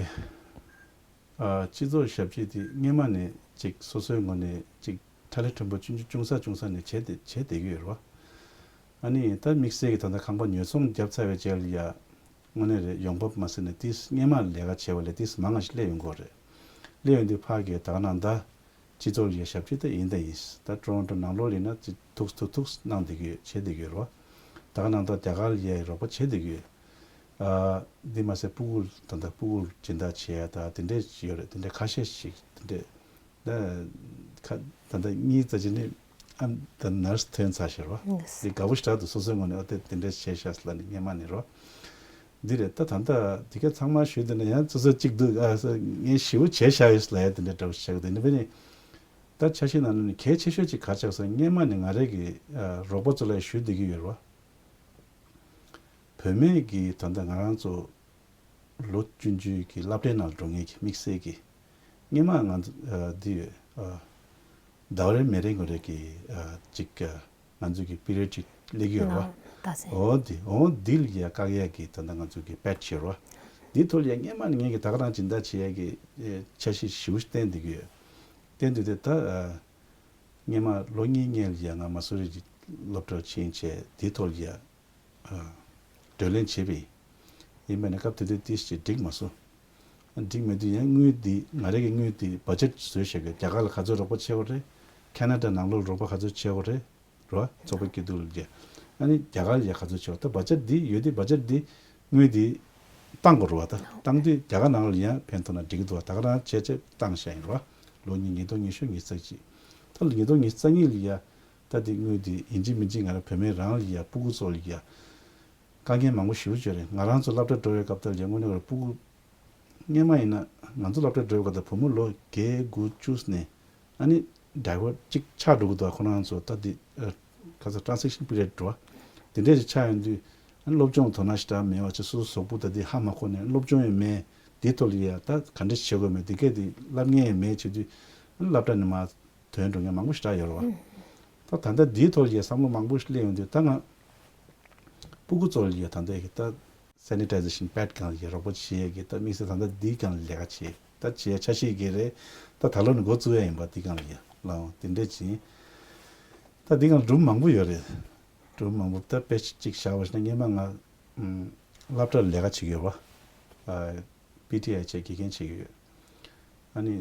ཨ། སྤྱི་ཚོགས་ཞབས་ཕྱི་དེ་སྔོན་མ་ནས་ཅིག་སོ་སོའི་ངོས་ནས་ཅིག་ཁྲ་ལེ་ཕྲན་བུ་ཆུང་ཆུང་ཆུང་ས་ཆུང་ས་ནས་བྱས་ཏེ་བྱས་བསྡད་ཀྱི་ཡོད་རེད་བ། ཨ་ནི་ད་དམིགས་བསལ་གྱི་ད་ལྟ་ཁང་པ་ཉོ་ཚོང་བརྒྱབ་ཚར་བའི་རྗེས་ལ་ཡ། དངོས་གནས་རེད། ཡོང་འབབ་མ་ཟད་ནས་དེ་སྔོན་མ་ལས་ཀ་བྱས་པ་ལས་དེ་མང་ང་ཞིག་སླེབས་ཡོང་གི་རེད། སླེབས་ཡོང་དུས་ཕ་གིར་ད་ག་ནང་ད་སྤྱི་ཚོགས་ལ་ཡ་ཞབས་ཕྱི་ད་ཡིན་ད་ཡིན། ད་ཊོ་རོན་ཊོ་ནང་ལོགས་ལ་ཡིན་ན་ཅིག་ཐུགས་ཐུགས་ཐུགས་གནང་བསྡད་ཀྱི་ཡོད། བྱས་བསྡད་ཀྱི་ཡོད་རེད་བ། ད་ག་ནང་ད་རྒྱ་གར་ལ་ཡ་རོགས་པ་བྱས་བསྡད་ཀྱི་ཡོད། ཨ། འདི་མ་ཟད་སྤུ་གུ་ད་ལྟ་སྤུ་གུར་སྦྱིན་བདག་བྱེད་ཡ་ད་དེ་འདྲས་ཡོད་རེད། དེ་འདྲས་ཁ་ཤས་ཤིག་དེ་འདྲས་ད་ཁ་ད་ལྟ་གཉིས་ཙམ་ཅིག་ནི་ཨ་ད་ནར་སི་ཐོན་ཚར་ཤག་རོ། ཡེས། འདི་དགའ་པོ་ཞེ་དྲག་འདུག་སོ་སོའི་ངོས་ནས་ཨ་དེ་དེ་འདྲས་བྱས་ཤག་ཟེར་ལབ་ནས་སྔོན་མ་ནས་རོ། འདི་རེད། ད་ད་ལྟ་འདི་ག་ཚང་མ་ཞུས་དེ་ནས་ཡང་སོ་སོ་གཅིག་འདུག་ཨ་སོ་ངས་ཞེ་པོ་བྱས་ཤག་ཡོད་ལབ་ཡ་དེ་འདྲས་འདྲ་པོ་ཞིག་ཆགས་གི་འདུག་དེ་འདྲ་བས་ནི་ད་ཆ་ཤས་ནང་ནས་གལ་ཆེ་ཤོས་ཅིག་ག་རེ་ཆགས་སོང་། སྔོན་མ་ནས་ང་རང་གི་ཨ་རོགས་པ་ཚོ་ལ་ཞུས་བསྡད་ཀྱི་ཡོད་རོ། བུད་མེད་ཀྱི་ད་ལྟ་ང་རང་ཚོ་ལོ་ཆུང་ཆུང་གི་སློབ་གྲྭའི་ནང་འགྲོ་མཁན་གྱི་དམིགས་བསལ་གྱི་སྔོན་མ་ང་ཚོ་ཨ་འདི་ཡོད་ཨ་ཟླ་བ་རེ་མི་རེ་ངོ་རེ་གི་ཨ་ཅིག་ཨ་ང་ཚོ་གི་པི་རི་ཡོད་ཅིག་སླེབས་ཀྱི་ཡོད་རེད་བ། ལགས་སེ། འོ་འདི་འོ་འདི་ལ་ཡ་བཀག་ཡ་གི་ད་ལྟ་ང་ཚོ་གི་པེ་ཊི་བྱེད་རོགས། འདི་ཐོག་ལ་ཡ་སྔོན་མ་ནས་ངས་ཀྱི་ད་ག་རང་སྦྱིན་བདག་བྱེད་ཡ་གི་ཨེ་འཆར་གཞི་ཞེ་པོ་ཞིག་བཏིང་བསྡད་ཀྱི་ཡོད། བཏིང་དུས་དེ་ད་ཨ་སྔོན་མ་ལོ་གཉིས་སྔོན་ལ་ཡ་ང་མ་སུ་རི་གི་སློབ་གྲྭར་ཕྱིན་བྱས་དེའི་ཐོག་ལ་ཡ་ཨ་བགྲོ་གླེང་བྱས་པ་ཡིན། ཡིན་པ་ནས་སྐབས་དེ་དུས་ཏོག་ཙམ་འགྲིག་མ་སོང་། འགྲིག་མེད་དུས་ཡང་དངུལ་འདི་ང་རང་གི་དངུལ་འདི་བ་ཇེཊ་བཟོས་བཞག་གི། རྒྱ་གར་ལ་ག་ཚོད་རོགས་པ་བྱེད་དགོས་རེད། ཁེ་ན་ཌ་ནང་ལོགས་རོགས་པ་ག་ཚོད་བྱེད་དགོས་རེད། རོ། ཚོགས་པ་སྐྱིད་སྡུག་ལ་རྒྱ། ཨ་ནི་རྒྱ་གར་ལ་ཡ་ག་ཚོད་བྱེད་དགོས། ད་བ་ཇེཊ་འདི་ཡོད་དུས་བ་ཇེཊ་འདི་དངུལ་འདི་བཏང་དགོས་རེད་བ། ད་བཏང་དུས་རྒྱ་གར་ནང་ལ་ཡང་ཕན་ཐོགས་ན་འགྲིག་གི་འདུག་བ། ད་ག་རང་བྱས་བྱས་བཏང་བཞག་ཡིན་རོ། ལོ་གཉིས་ཉིས་སྟོང་ཉི་ཤུ་ཉི་ཤུ་རྩ་གཅིག་ད་ལོ་ཉིས་སྟོང་ཉི་ཤུ་རྩ་གཉིས་ལ་ཡ། ད་འདི་དངུལ་འདི་ཡིན་གཅིག་མིན་གཅིག་ང་རང་བུད་མེད་རང་ལ་ཡ་སྤུ་གུ་ཚོ་ལ་ཡ། དཀའ་ངལ་མང་པོ་ཞེ་པོ་ཅིག་ཡོད་རེད། ང་རང་ཚོ་སློབ་གྲྭ་འགྲོ་བའི་སྐབས་དེར་ཡ་དངོས་གནས་ཁོ་རང་སྤུ་གུ། སྔོན་མ་ཡིན་ན་ང་ཚོ་སློབ་གྲྭ་འགྲོ་བའི་སྐབས་དེར་བུ་མོ་ལོ་བརྒྱད་དགུ་བཅུ་ནས་ཨ་ནི་ཌ་རའི་ཝར་གཅིག་ཆགས་འགྲོ་གི་འདུག་ཁོ་རང་ཚོ་ད་འདི་ཨ་ག་ཚོད་ཊེ་རན་སི་ཤན་པི་རི་ཡོཌ་འགྲོ་བ། དེ་འདྲས་ཅིག་ཆགས་ཡོང་དུས་ཨ་ནི་སློབ་སྦྱོང་དོ་སྣང་ཞེ་དྲག་མེད་པ་བྱས་སོ་སོ་གཟུགས་པོ་ད་འདི་ཧ་མ་གོ་ནས་སློབ་སྦྱོང་ཡང་མེད། འདིའི་ཐོག་ལ་ཡ་ད་ག་འདྲས་བྱེད་དགོས་མེད་འདི་གས་འདི་བསླབ་མཁན་ཡང་མེད་བྱེད་དུས་ཨ་ནི་སློབ་གྲྭ་ནས་མར་ཐོན་འགྲོ་མཁན་མང་པོ་ཞེ་དྲག་ཡོད་རེད་བ། ད་ད་ལྟ་འདིའི་ཐོག་ལ་ཡ་བསམ་བློ་མང་པོ་ཞིག་སླེབས་ཡོང་དུས་ད་ང་སྤུ་གུ་ཚོ་ལ་ཡ་ད་ལྟ་ཡ་ད་སེ་ནི་ཊའི་ཟེ་ཤན་པེཌ་སྒང་ལ་ཡ་རོགས་པ་བྱེད་ཡ་གི་ད་དམིགས་བསལ་ད་ལྟ་འདིའི་སྒང་ལ་ལས་ཀ་བྱེད་ད་བྱེད་ཡ་འཆར་གཞི་གི་རེད། ད་ད་ལོ་ནས་འགོ་བཙུགས་ཡ་ཡིན་པ་འདི་སྒང་ལ་ཡ་ལའང་དེ་འདྲས་བྱིན། ད་འདི་སྒང་སྒྲུང་མང་པོ་ཡོད་རེད། སྒྲུང་མང་པོ་ད་དཔེ་གཅིག་བཞག་པ་ཞིག་ན་སྔོན་མ་ང་ཨམ་སློབ་གྲྭར་ལས་ཀ་བྱེད་ཀྱི་ཡོད་པ། ཨ་པི་ཊི་ཨའི་བྱས་དགེ་རྒན་བྱེད་ཀྱི་ཡོད། ཨ་ནི་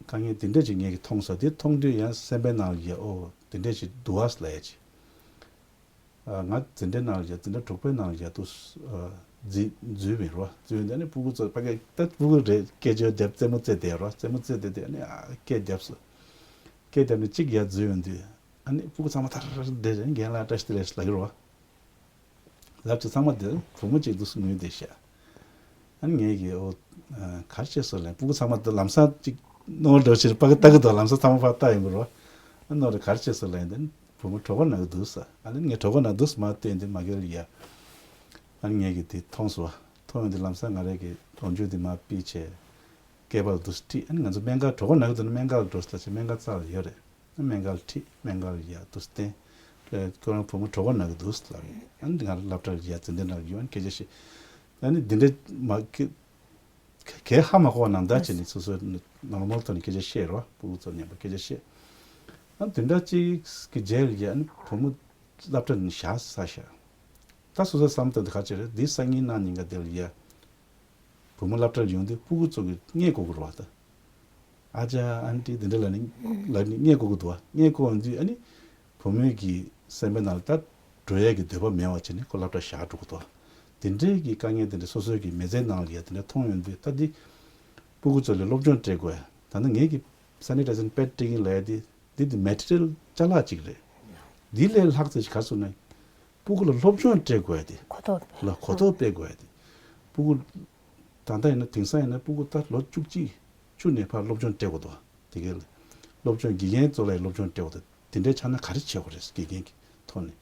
དཀའ་ངལ་དེ་འདྲས་ཅིག་ངས་ཀྱི་མཐོང་སོང་། དེ་མཐོང་དུས་ཡང་སེམས་པའི་ནང་ལ་ཡ་ཨོ་དེ་འདྲས་ཅིག་འདུག་ཨ་ལབ་ཡ་ཅིག་ཨ་ང་འཛིན་གྲྭའི་ནང་ལ་ཡ་འཛིན་གྲྭ་དྲུག་པའི་ནང་ལ་ཡ་འདུག་ཨ་འཛུལ་འཛུལ་བ་རེད་བ། འཛུལ་བ་དེ་ནས་སྤུ་གུ་ཚོ་ཕ་གི་ད་སྤུ་གུ་རེད། སྐད་ཅོར་བརྡབ་རྩེད་མོ་རྩེ་བསྡད་རེད་བ། རྩེད་མོ་རྩེ་བསྡད་དེ་ཨ་ནི་ཨ་སྐད་བརྡབས་སོང་། སྐད་བརྡབས་ནས་གཅིག་ཡར་འཛུལ་ཡོང་དུས་ཨ་ནི་སྤུ་གུ་ཚང་མ་ཐར་བསྡད་རེད། རྒན་ལགས་བཀྲ་ཤིས་བདེ་ལེགས་ལབ་ཀྱི་རེད་བ། ལབ་ཅིག་ཚང་མ་དེར་བུ་མོ་གཅིག་འདུག་སེ་ངུས་བསྡད་ཤག་ཨ་ནི་ངས་ཀྱིས་ཨོ་ག་རེ་བྱས་སོང་ལབ། སྤུ་གུ་ཚང་མ་དེ་ལམ་སང་གཅིག་ནོར་འགྲོ་ཕྱིར་ཕ་གི་ལྟ་གི་འདུག་ལམ་སང་ཚང་མ་ཕར་ལྟ་ཡོང་གི་རེད་བ། ཨ་ནོར་རེད་ག་རེ་བྱས་སོང་ལབ་ཡིན་དེ། བུ་མོ་གྲོད་ཁོག་ན་གི་འདུག་ཟེར། ཨ་ནི་ངས་གྲོད་ཁོག་ན་འདུག་ཟེར་མར་བསྟན་ཏེ་མ་གི་ལ་ཡ། ཨ་ནི་ངས་ཀྱི་དེ་མཐོང་སོང་བ། མཐོང་ཡོང་དུས་ལམ་སང་ང་རས་ཀྱི་ལོ་རྒྱུས་དེ་མར་ཕུད་བྱས། སྐེད་པ་ལ་འདུག་སེ་ཁྲིད། ཨ་ནི་ང་ཚོ་སྨན་ཁང་གྲོད་ཁོག་ན་གི་འདུག་ན་སྨན་ཁང་ལ་འགྲོ་ཟེར་ལབ་བྱས་སྨན་ཁང་རྩ་ལ་ཡོད་རེད། སྨན་ཁང་ལ་ཁྲིད། སྨན་ཁང་ལ་ཡ་འདུག་སེ་བསྟན། ཁྱོད་རང་བུ་མོ་གྲོད་ཁོག་ན་གི་འདུག་ཟེར་ལབ་ཡོད། ཨ་ནི་ང་རང་སློབ་གྲྭར་ཡ་ཙི་འདི་ན་ཡོད། ཨ་ནི་སྐད་ཆ་བཤད། ཨ་ནི་འདི་འདྲ་མ་གི་གས་ཧ་མ་གོ་བ་ནང་ལྟར་བྱས་ནས་སོ་སོའི་ནོར་མལ་ཐོག་ནས་སྐད་ཆ་བཤད་རོགས། སྤུ་གུ་ཚོ་མཉམ་པོ་སྐད་ཆ་བཤད། ཨ་ནི་དེ་འདྲ་གཅིག་གི་རྗེས་ལ་ཡ་ཨ་ནི་བུ་མོ་སློབ་གྲྭ་ནས་བཞག་ས་ཤག་ད་སོ་སོའི་བསམ་དོན་དེ་ག་ཅི་རེད། འདི་སང་ཉིན་གནངས་ཉིན་ག་དེ་ལ་ཡ། བུ་མོ་སློབ་གྲྭར་ཡོང་དུས་སྤུ་གུ་ཚོ་གིས་བརྙས་བཀོད་ཀྱི་རེད་བ་ད། ཨ་ཅག་ཨན་ཊི་འདི་འདྲ་ལབ་ནས་ལབ་ནས་བརྙས་བཀོད་ཀྱི་འདུག་བ། བརྙས་བཀོད་ཡོང་དུས་ཨ་ནི་བུ་མོའི་གི་སེམས་པའི་ནང་ལ་ད་འགྲོ་ཡས་ཀྱི་འདོད་པ་མེད་པ་བྱས་ནས་ཁོ་སློབ་གྲྭ་བཞག་འགྲོ་གི་འདུག་བ། དེ་འདྲའི་གི་དཀའ་ངལ་དེ་འདྲ་སོ་སོའི་གི་མི་ཚེའི་ནང་ལ་ཡ་དེ་འདྲ་མཐོང་ཡོང་དུས་ད་འདི་སྤུ་གུ་ཚོ་ལ་སློབ་སྦྱོང་སྤྲད་དགོས། ད་ནི་ངས་གི་སེ་ནི་ཊའི་ཛེ་ཤན་པེཌ་སྤྲད་ཀྱིན་ལབ་ཡ་དེ། འདི་དེ་མེ་ཊི་རི་ཡལ་ཅ་ལག་ཅིག་རེད། འདི་ལས་ལྷག་ཙམ་ཞིག་ག་རེ་ཟེར་ན། སྤུ་གུ་ལ་སློབ་སྦྱོང་སྤྲད་དགོས་ཡ་དེ། གོ་རྟོགས་སྤེལ། ལ་གོ་རྟོགས་སྤེལ་དགོས་ཡ་དེ། སྤུ་གུ། ད་ལྟ་ཡིན་ན་དེང་སང་ཡིན་ན་སྤུ་གུ་ད་ལོ་བཅུ་གཅིག་བཅུ་ནས་ཕར་སློབ་སྦྱོང་སྤྲད་དགོས་འདུག་དེ་གའི་སློབ་སྦྱོང་དགེ་རྒན་ཚོ་ལ་ཡང་སློབ་སྦྱོང་སྤྲད་དགོས་འདུག་དེ་འདྲའི་ཆགས་ན་ག་རེ་བྱེད་དགོས་རེད། དགེ་རྒན་གྱི་ཐོག་ནས།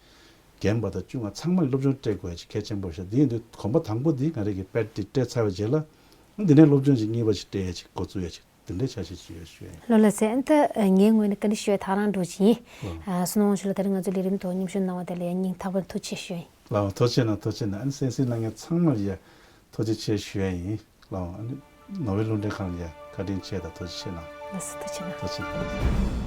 རྒན་པ་དང་ཆུང་བ་ཚང་མ་ལ་སློབ་སྦྱོང་སྤྲད་དགོས་ཡ་ཅིག་གལ་ཆེན་པོ་ཤག་དེ་ཡིན་དུས་གོམ་པ་དང་པོ་འདི་ང་རང་གིས་པེཌ་འདི་སྤྲད་ཚར་བའི་རྗེས་ལ། འདི་ནས་སློབ་སྦྱོང་ཅིག་གཉིས་པ་ཅིག་སྤྲད་ཡ་ཅིག་འགོ་བཙུགས་ཡ་ཅིག་དེ་འདྲའི་འཆར་གཞི་ཅིག་ཡོད་ཞུ་ཡ་ཡིན། ལགས་ལགས་སེ། ཨ་ནི་ད་ངའི་ངོས་ནས་བཀའ་འདྲི་ཞུ་ཡ་ད་རང་འགྲོ་བཞིན་ཡིན། ལགས། ཨ་བསོད་ནམས་དབང་ཕྱུག་ལགས། ད་རིང་ང་ཚོའི་ལས་རིམ་ཐོག་མཉམ་ཞུགས་གནང་བ་དེ་ལ་ཡང་སྙིང་ཐག་པ་ནས་ཐུགས་རྗེ་ཆེ་ཞུ་ཡ་ཡིན། ལགས། ཐུགས་རྗེ་གནང་། ཐུགས་རྗེ་གནང་། ཨ་ནི་གསན་གཟིགས་གནང་མཁན་ཚང་མ་ལ་ཡ་ཐུགས་རྗེ་ཆེ་ཞུ་ཡ་ཡིན། ལགས། ཨ་ནི་ནོར་ཝེ་རླུང་འཕྲིན་ཁང་ལ་ཡ་བཀའ་དྲིན་ཆེ་དང་ཐུགས་རྗེ་ཆེ་གནང་། ལགས་སོ། ཐུགས་རྗེ་གནང་། ཐུགས་རྗེ་གནང་།